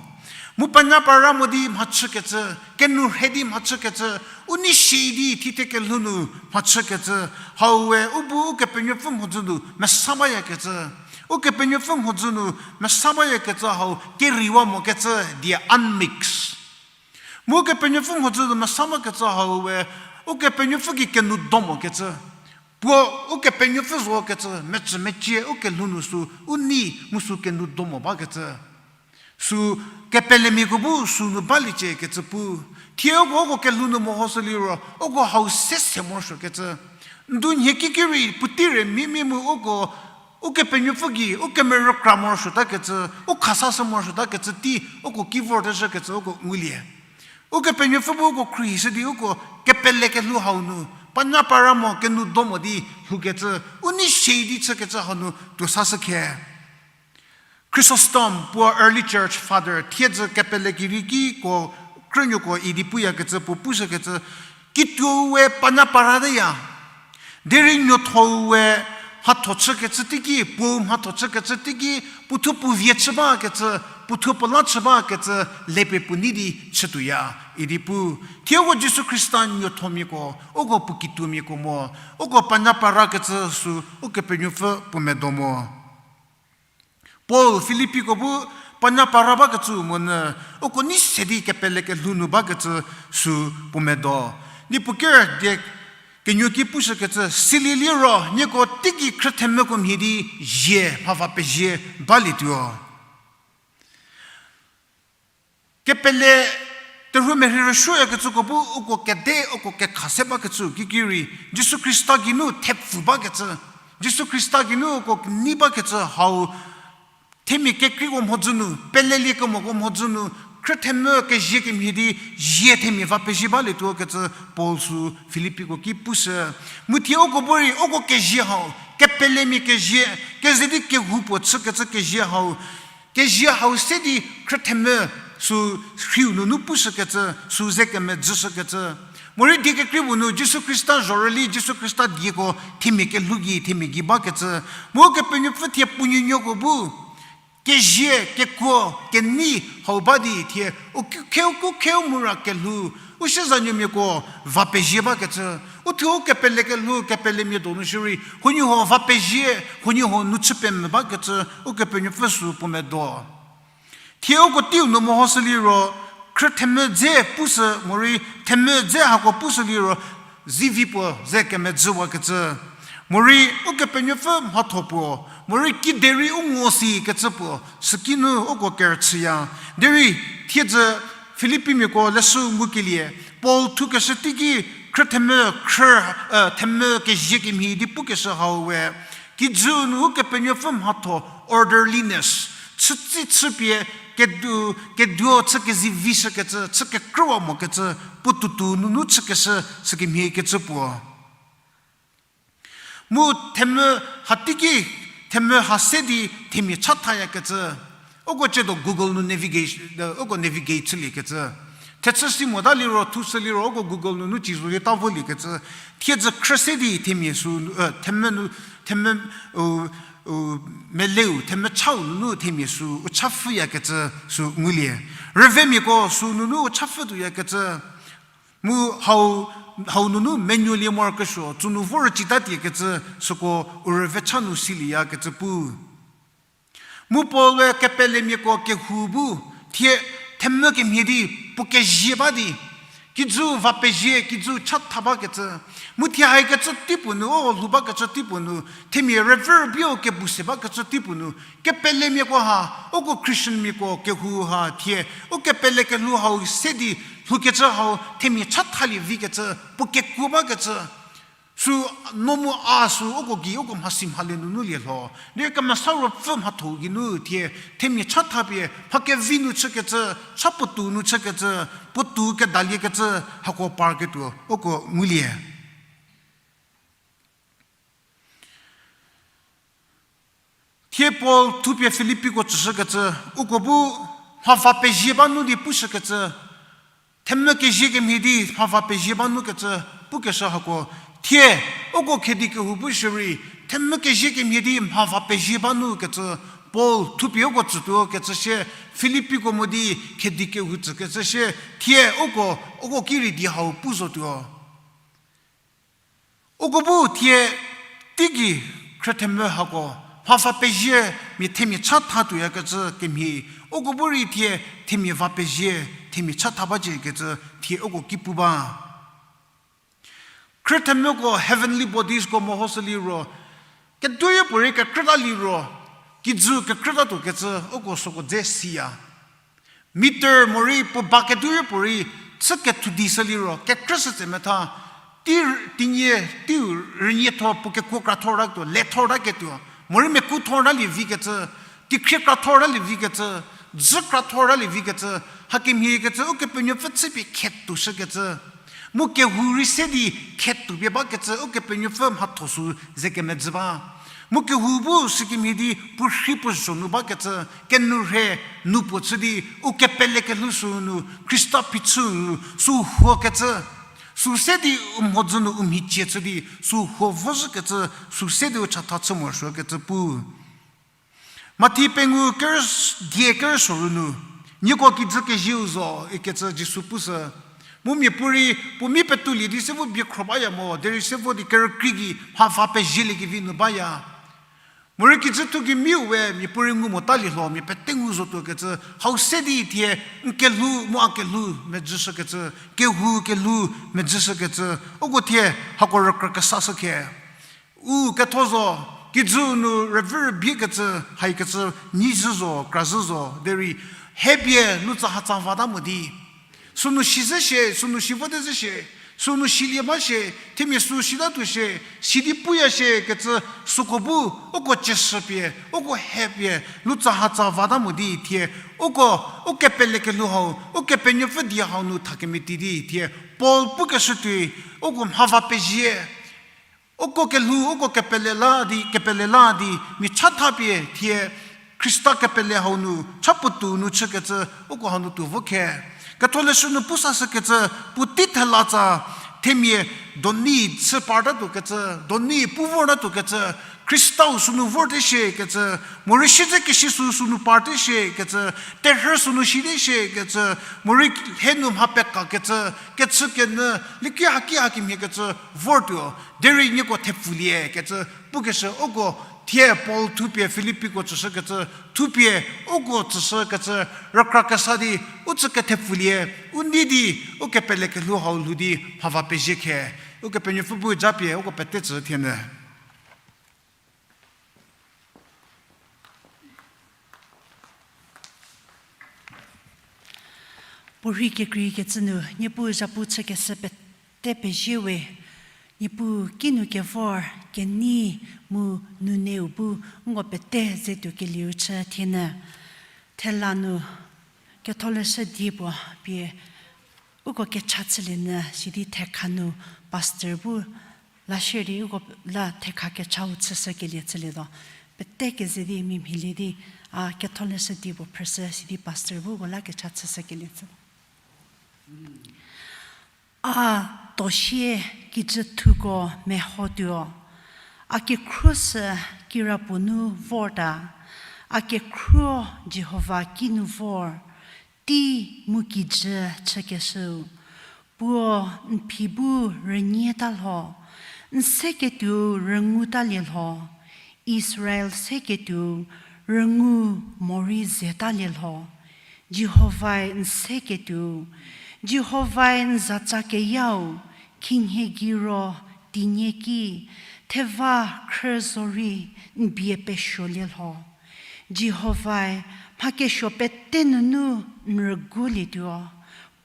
Mu panyapara mo di mhachükecü, kenourhei di mhachükecü, u nei shie di thite kelhou nu mhachükecü, haue u bu Ukepenuopfü mhodzü nu mesa bayakecü. Ukepenuopfü mhodzü nu mesa bayakecü hau keriwa mokecü dia unmix. Mu Ukepenuopfü mhodzü nu mesa bakecü haue, Ukepenuopfü gei kenudo mokecü. Puo Ukepenuopfü zokecü, mecü mecie ukelhou nu sü, u nei mu sü kenudo mo bakecü. Sü kepelemiako bu sü nu baliecie kecü pu. Thie uko, uko kelhou nu mehoshü liro, uko hau se se morosuokecü. Ndu nhie kiki rei, puotei rei, mimia mu uko, Ukepenuopfü gei, ukemerükra morosuotakecü, u khasashü morosuotakecü tei, uko ki vorteshükecü uko ngulie. Ukepenuopfü bu uko khruohishü di uko kepele kelhou hau nu, panyapara mo kenudo mo di lhoukecü, u nei shie di chükecü hau nu tuo sashü khe. Chrysostom puo early church father, thiedzü kepele keriekiko, krünuoko idi puyakecü puo pushükecü, kituou we panyapara teya. Derei nuotho-u we mhatho chükecü teiki, puo mhatho chükecü teiki, puothuo puo vie chü bakecü, puothuo puo la chü bakecü, lepie puo nei di chütuoya, idi pu. Thie uko Jisu Khrista nuothomiako, uko puo kituomiako mo, uko panyaparakecü sü Ukepenuopfü puo medo mo. Paul Filippiko bu panyapara bakecü monyü, uko nei se di kepele kelhou nu bakecü sü puo medo. Niepuu ker die Kenuo ki pushükecü, silie liro nieko teigei khrüthemüko mhie di zie mha va pezie balietuo. Kepele terhuo merhei rüsuoyakecüko bu uko kede uko kekha se bakecü kikirei, Jisu Khrista geinu thepfu bakecü, Jisu Khrista geinu uko kenei bakecü hau themia kekreiko mhodzü nu, peleliekemoko mhodzü nu, khrüthemü kezie kemhie di zie themia va pezie balietuo kecü Paul sü Filippiko ki pushü. Mu thie uko bu rei uko kezie hau, kepelemia kezie, keze di kehoupuo chükecü kezie hau, kezie hau se di khrüthemü sü rhiu nunu pushükecü, sü ze kemedzüshükecü. Morei die kekrei puo nu Jisu Khrista zhorüli, Jisu Khrista dieko themia kelhou gei, themia gei bakecü. Mu Kepenuopfü thie puo nuonuoko bu kezie, kekuo, kenei hau ba di thie, u ku kheu, ku kheu mura kelhou, u siezanuomiako va pezie bakecü. U thuo u kepele kelhou, kepelemia donu shierei, huoniehuo va pezie, huoniehuo nu chü pemvü bakecü, Ukepenuopfü sü puo medo. Thie uko teiu nu mehoshü liro, khrüthemü dze pushü, morei themü dze hako pushü liro, zivi puo ze kemedzüwakecü. Morei Ukepenuopfü mhatho puo, morei kiderei u ngo sikecü puo, süki nu uko kerüchüya. Derei thiedzü Filippimiako leshü ngukelie, Paul thukeshü teiki khrüthemü khrü, eh, themü kezie kemhie di pukeshü hau we, kijü nu Ukepenuopfü mhatho orderliness, chütsi chüpie kedu, keduo chü kezivishükecü, chü kekrüwa mokecü, puo tutu nunu chükeshü sükemhie kecü puo. Mu themü hateiki, themü ha se di themia chathayakecü. Uko chiedo Google nu navigate, uko navigate chüliekecü. Thechü si mota liro, thushü liro, uko Google nunu ci zo di ta voliekecü. Thiedzü khrü se di themia sü, eh, themü nu, themü, u, u, meleu, themü chau nunu themia sü, u chapfhüyakecü sü ngulie. Rüvemiako sü nunu u chapfhü tuoyakecü. Mu hau, hau nunu menuolie morokesuo, tsünu vor citatiekecü süko u rüve cha nu silieyakecü pu. Mu Paul-e kepelemiako kehou bu, thie themvü kemhie di, puo kezie ba di, kijü va pezie, kijü chatha bakecü. Mu thie haikecü teipuo nu, o lhou bakecü teipuo nu, themia rüvü rübiu kebu se bakecü teipuo nu, kepelemiako ha, uko Christianmiako kehou ha thie, ukepele kelhou hau se di, lhoukecü hau, themia chathalie vikecü, puo kekuo bakecü. Sü no mu a sü uko gei uko mhasi mhale nunu lie lho. Derei Kemesa Ruopfü mhatho geinu thie, themia chathapie, mha kevi nu chükecü, cha puotou nu chükecü, puotou kedaliekecü, hako parketuo, uko ngulie. Thie Paul thupie Filippiko tsüshükecü, uko bu mha va pezie ba nu di pushükecü, themvü kezie kemhie di mha va pezie ba nukecü, pukeshü hako, thie, uko khedi kehou bu shierei, themvü kezie kemhie di mha va pezie ba nukecü, Paul thupie uko tsütuo kecü sie, Filippiko mo di khedi kehou tsükecü sie, thie uko, uko ki rei di hau pu zotuo. Uko bu thie teigei khrüthemvü hako, mha va pezie mia themia chatha tuoyakecü kemhie, uko bu rei thie themia va pezie, themia chatha baciekecü thie uko ki pu ba. Khrüthemvüko heavenly bodiesko mehoshü liro, keduopuorei kekrüta liro, kijü kekrütatuokecü uko süko dze siya. Meter morei puo ba keduopuorei chü kethu di shü liro, kekrüshü tse metha, tei, teinie, teiu rünietho puo kekuo krathor ta tuo, lethor taketuo, morei mekuothor talie vikecü, teikhrie krathor talie vikecü, dzü krathor talie vikecü, hakemhiekecü Ukepenuopfü chüpie khetuoshükecü. Mu kehou rei se di khetuo pie bakecü Ukepenuopfü mhatho sü ze kemedzü ba. Mu kehou bu sükemhie di puo rhei puo zho nu bakecü, kenourhei nu puo chü di, u kepele kelhou sü nu, Khrista phichü nu, sü huokecü. Sü se di u mhodzü nu u mhicie chü di, sü huo vozhükecü, sü se di u chatha chü morosuokecü pu. Mathi pengou ker-, die kerüsuo ru nu, nieko kijü kezieu zo ikecü Jisu pushü. Mu miapuorei puo mi petulie di se vo bie khro baya mo, derei se vo di kerükrei gei mha va pezielie kevi nu baya. Morei kijü thu geimiu we mia puorei ngu mota lielho, mia pete ngu zotuo kecü, hau se di thie n kelhou mu a kelhou medzüshükecü, kehou kelhou medzüshükecü, uko thie hako rükrü kesashü khe. U ketho zo, kijü nu rüvü rübie kecü, haikecü, nyi zhü zo, kra zhü zo, derei, hepie lu tsa hatsa vata mo di. Sünu shi zhü shie, sünu shi vote zhü shie, sünu shilie ba shie, themia sü shitatuo shie, sidi puya shie kecü süko bu, uko cieshüpie, uko hepie, lu tsa hatsa vata mo di thie, uko, u kepele kelhou hau, Ukepenuopfü die hau nu thakemeti di thie, Paul pukeshü tuoi, uko mhava pezie. Uko kelhou, uko kepele la di, kepele la di, mia cha thapie thie, Khrista kepele hau nu, cha puotou nu chükecü, uko hau nu tuo vo khe. Ketholeshü nu pusashükecü, puotei thela tsa, themia doni chü partatuo kecü, doni pu vortatuo kecü, Khristau sünu vorte shie kecü, morei siedze kesi sü sünu parte shie kecü, terhü sünu shite shie kecü, morei hie nu mha pekakecü, kechükenyü, liki haki hakemhie kecü vortuo, derei nieko thepfulie kecü, pukeshü uko thie Paul thupie Filippiko tsüshükecü, thupie uko tsüshükecü, rükra kesa di, u tsü kethepfulie, u nei di, u kepele kelhou hau lhou di, mhava pezie khe, Ukepenuopfü bu japie, uko pete tsü thienyü. Puorhi kekreikecü nu, Niepuu zhapu chükeshü pete pezie we, Niepuu kinu kevor, kenei mu nuneu bu nko pete ze tuokelieu chü thienyü. Thela nu, ketholeshü die puo pie, uko kecha chülienyü sidi thekha nu pastor bu la share di uko la thekha kechau chüshükelie chülietuo. Pete keze di mia mhilie di, a ketholeshü die puo phrüshü sidi pastor bu uko la kecha chüshükelie chü. A tosie kijüthuko mehotuo. A kekhruo sü kirapuo nu vorta. A kekhruo Jihova kinu vor. Tei mu kijü chükeshüu. Puo n phi bu rünyieta lho. N seketuou rüngutalie lho. Israel seketuou rüngu morei zetalie lho. Jihovae n seketuou. Jihovae n zatsa keyau, khinhie gei ro tinie ki, theva khrü zorei n bie pesuolie lho. Jihovae mha kesuo pete nunu n rüguolietuo,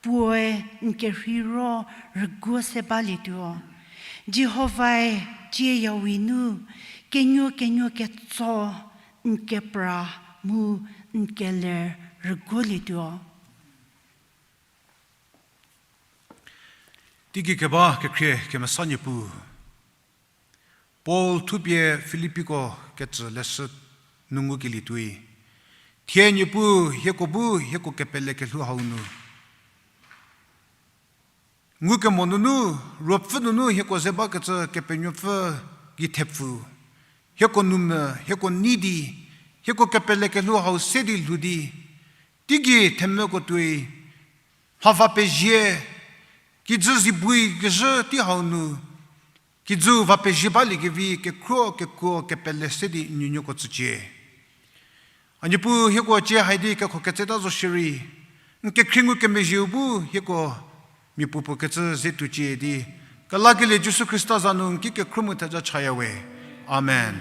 puoe n kerhei ro rüguo se balietuo. Jihovae cieyawi nu kenuo kenuo ketso n kepra mu n keler rüguolietuo. Teigei keba kekhrie kemesa Niepuu, Paul thupie Filippiko kecü leshü nu ngukelie tuoi, thie Niepuu hieko bu hieko kepele kelhou hau nu ngukemo nunu, ruopfü nunu hieko ze bakecü Kepenuopfü gei thepfu, hieko numvü, hieko nei di, hieko kepele kelhou hau se di lhou di, teigei themvüko tuoi, mhava pezie, kijü zibui kezhü tei hau nu, kijüu va pezie baliekevi kekhruo kekuo kepele se di n nuonuoko tsücie. A Niepuu hieko cie hai di kekho ketseta zo shierei, n kekhrie ngukemezhieu bu hieko mia puopuo kecü ze tuocie di, kelakelie Jisu Khrista za nu n ki kekhruohi mu theja chaya we. Amen.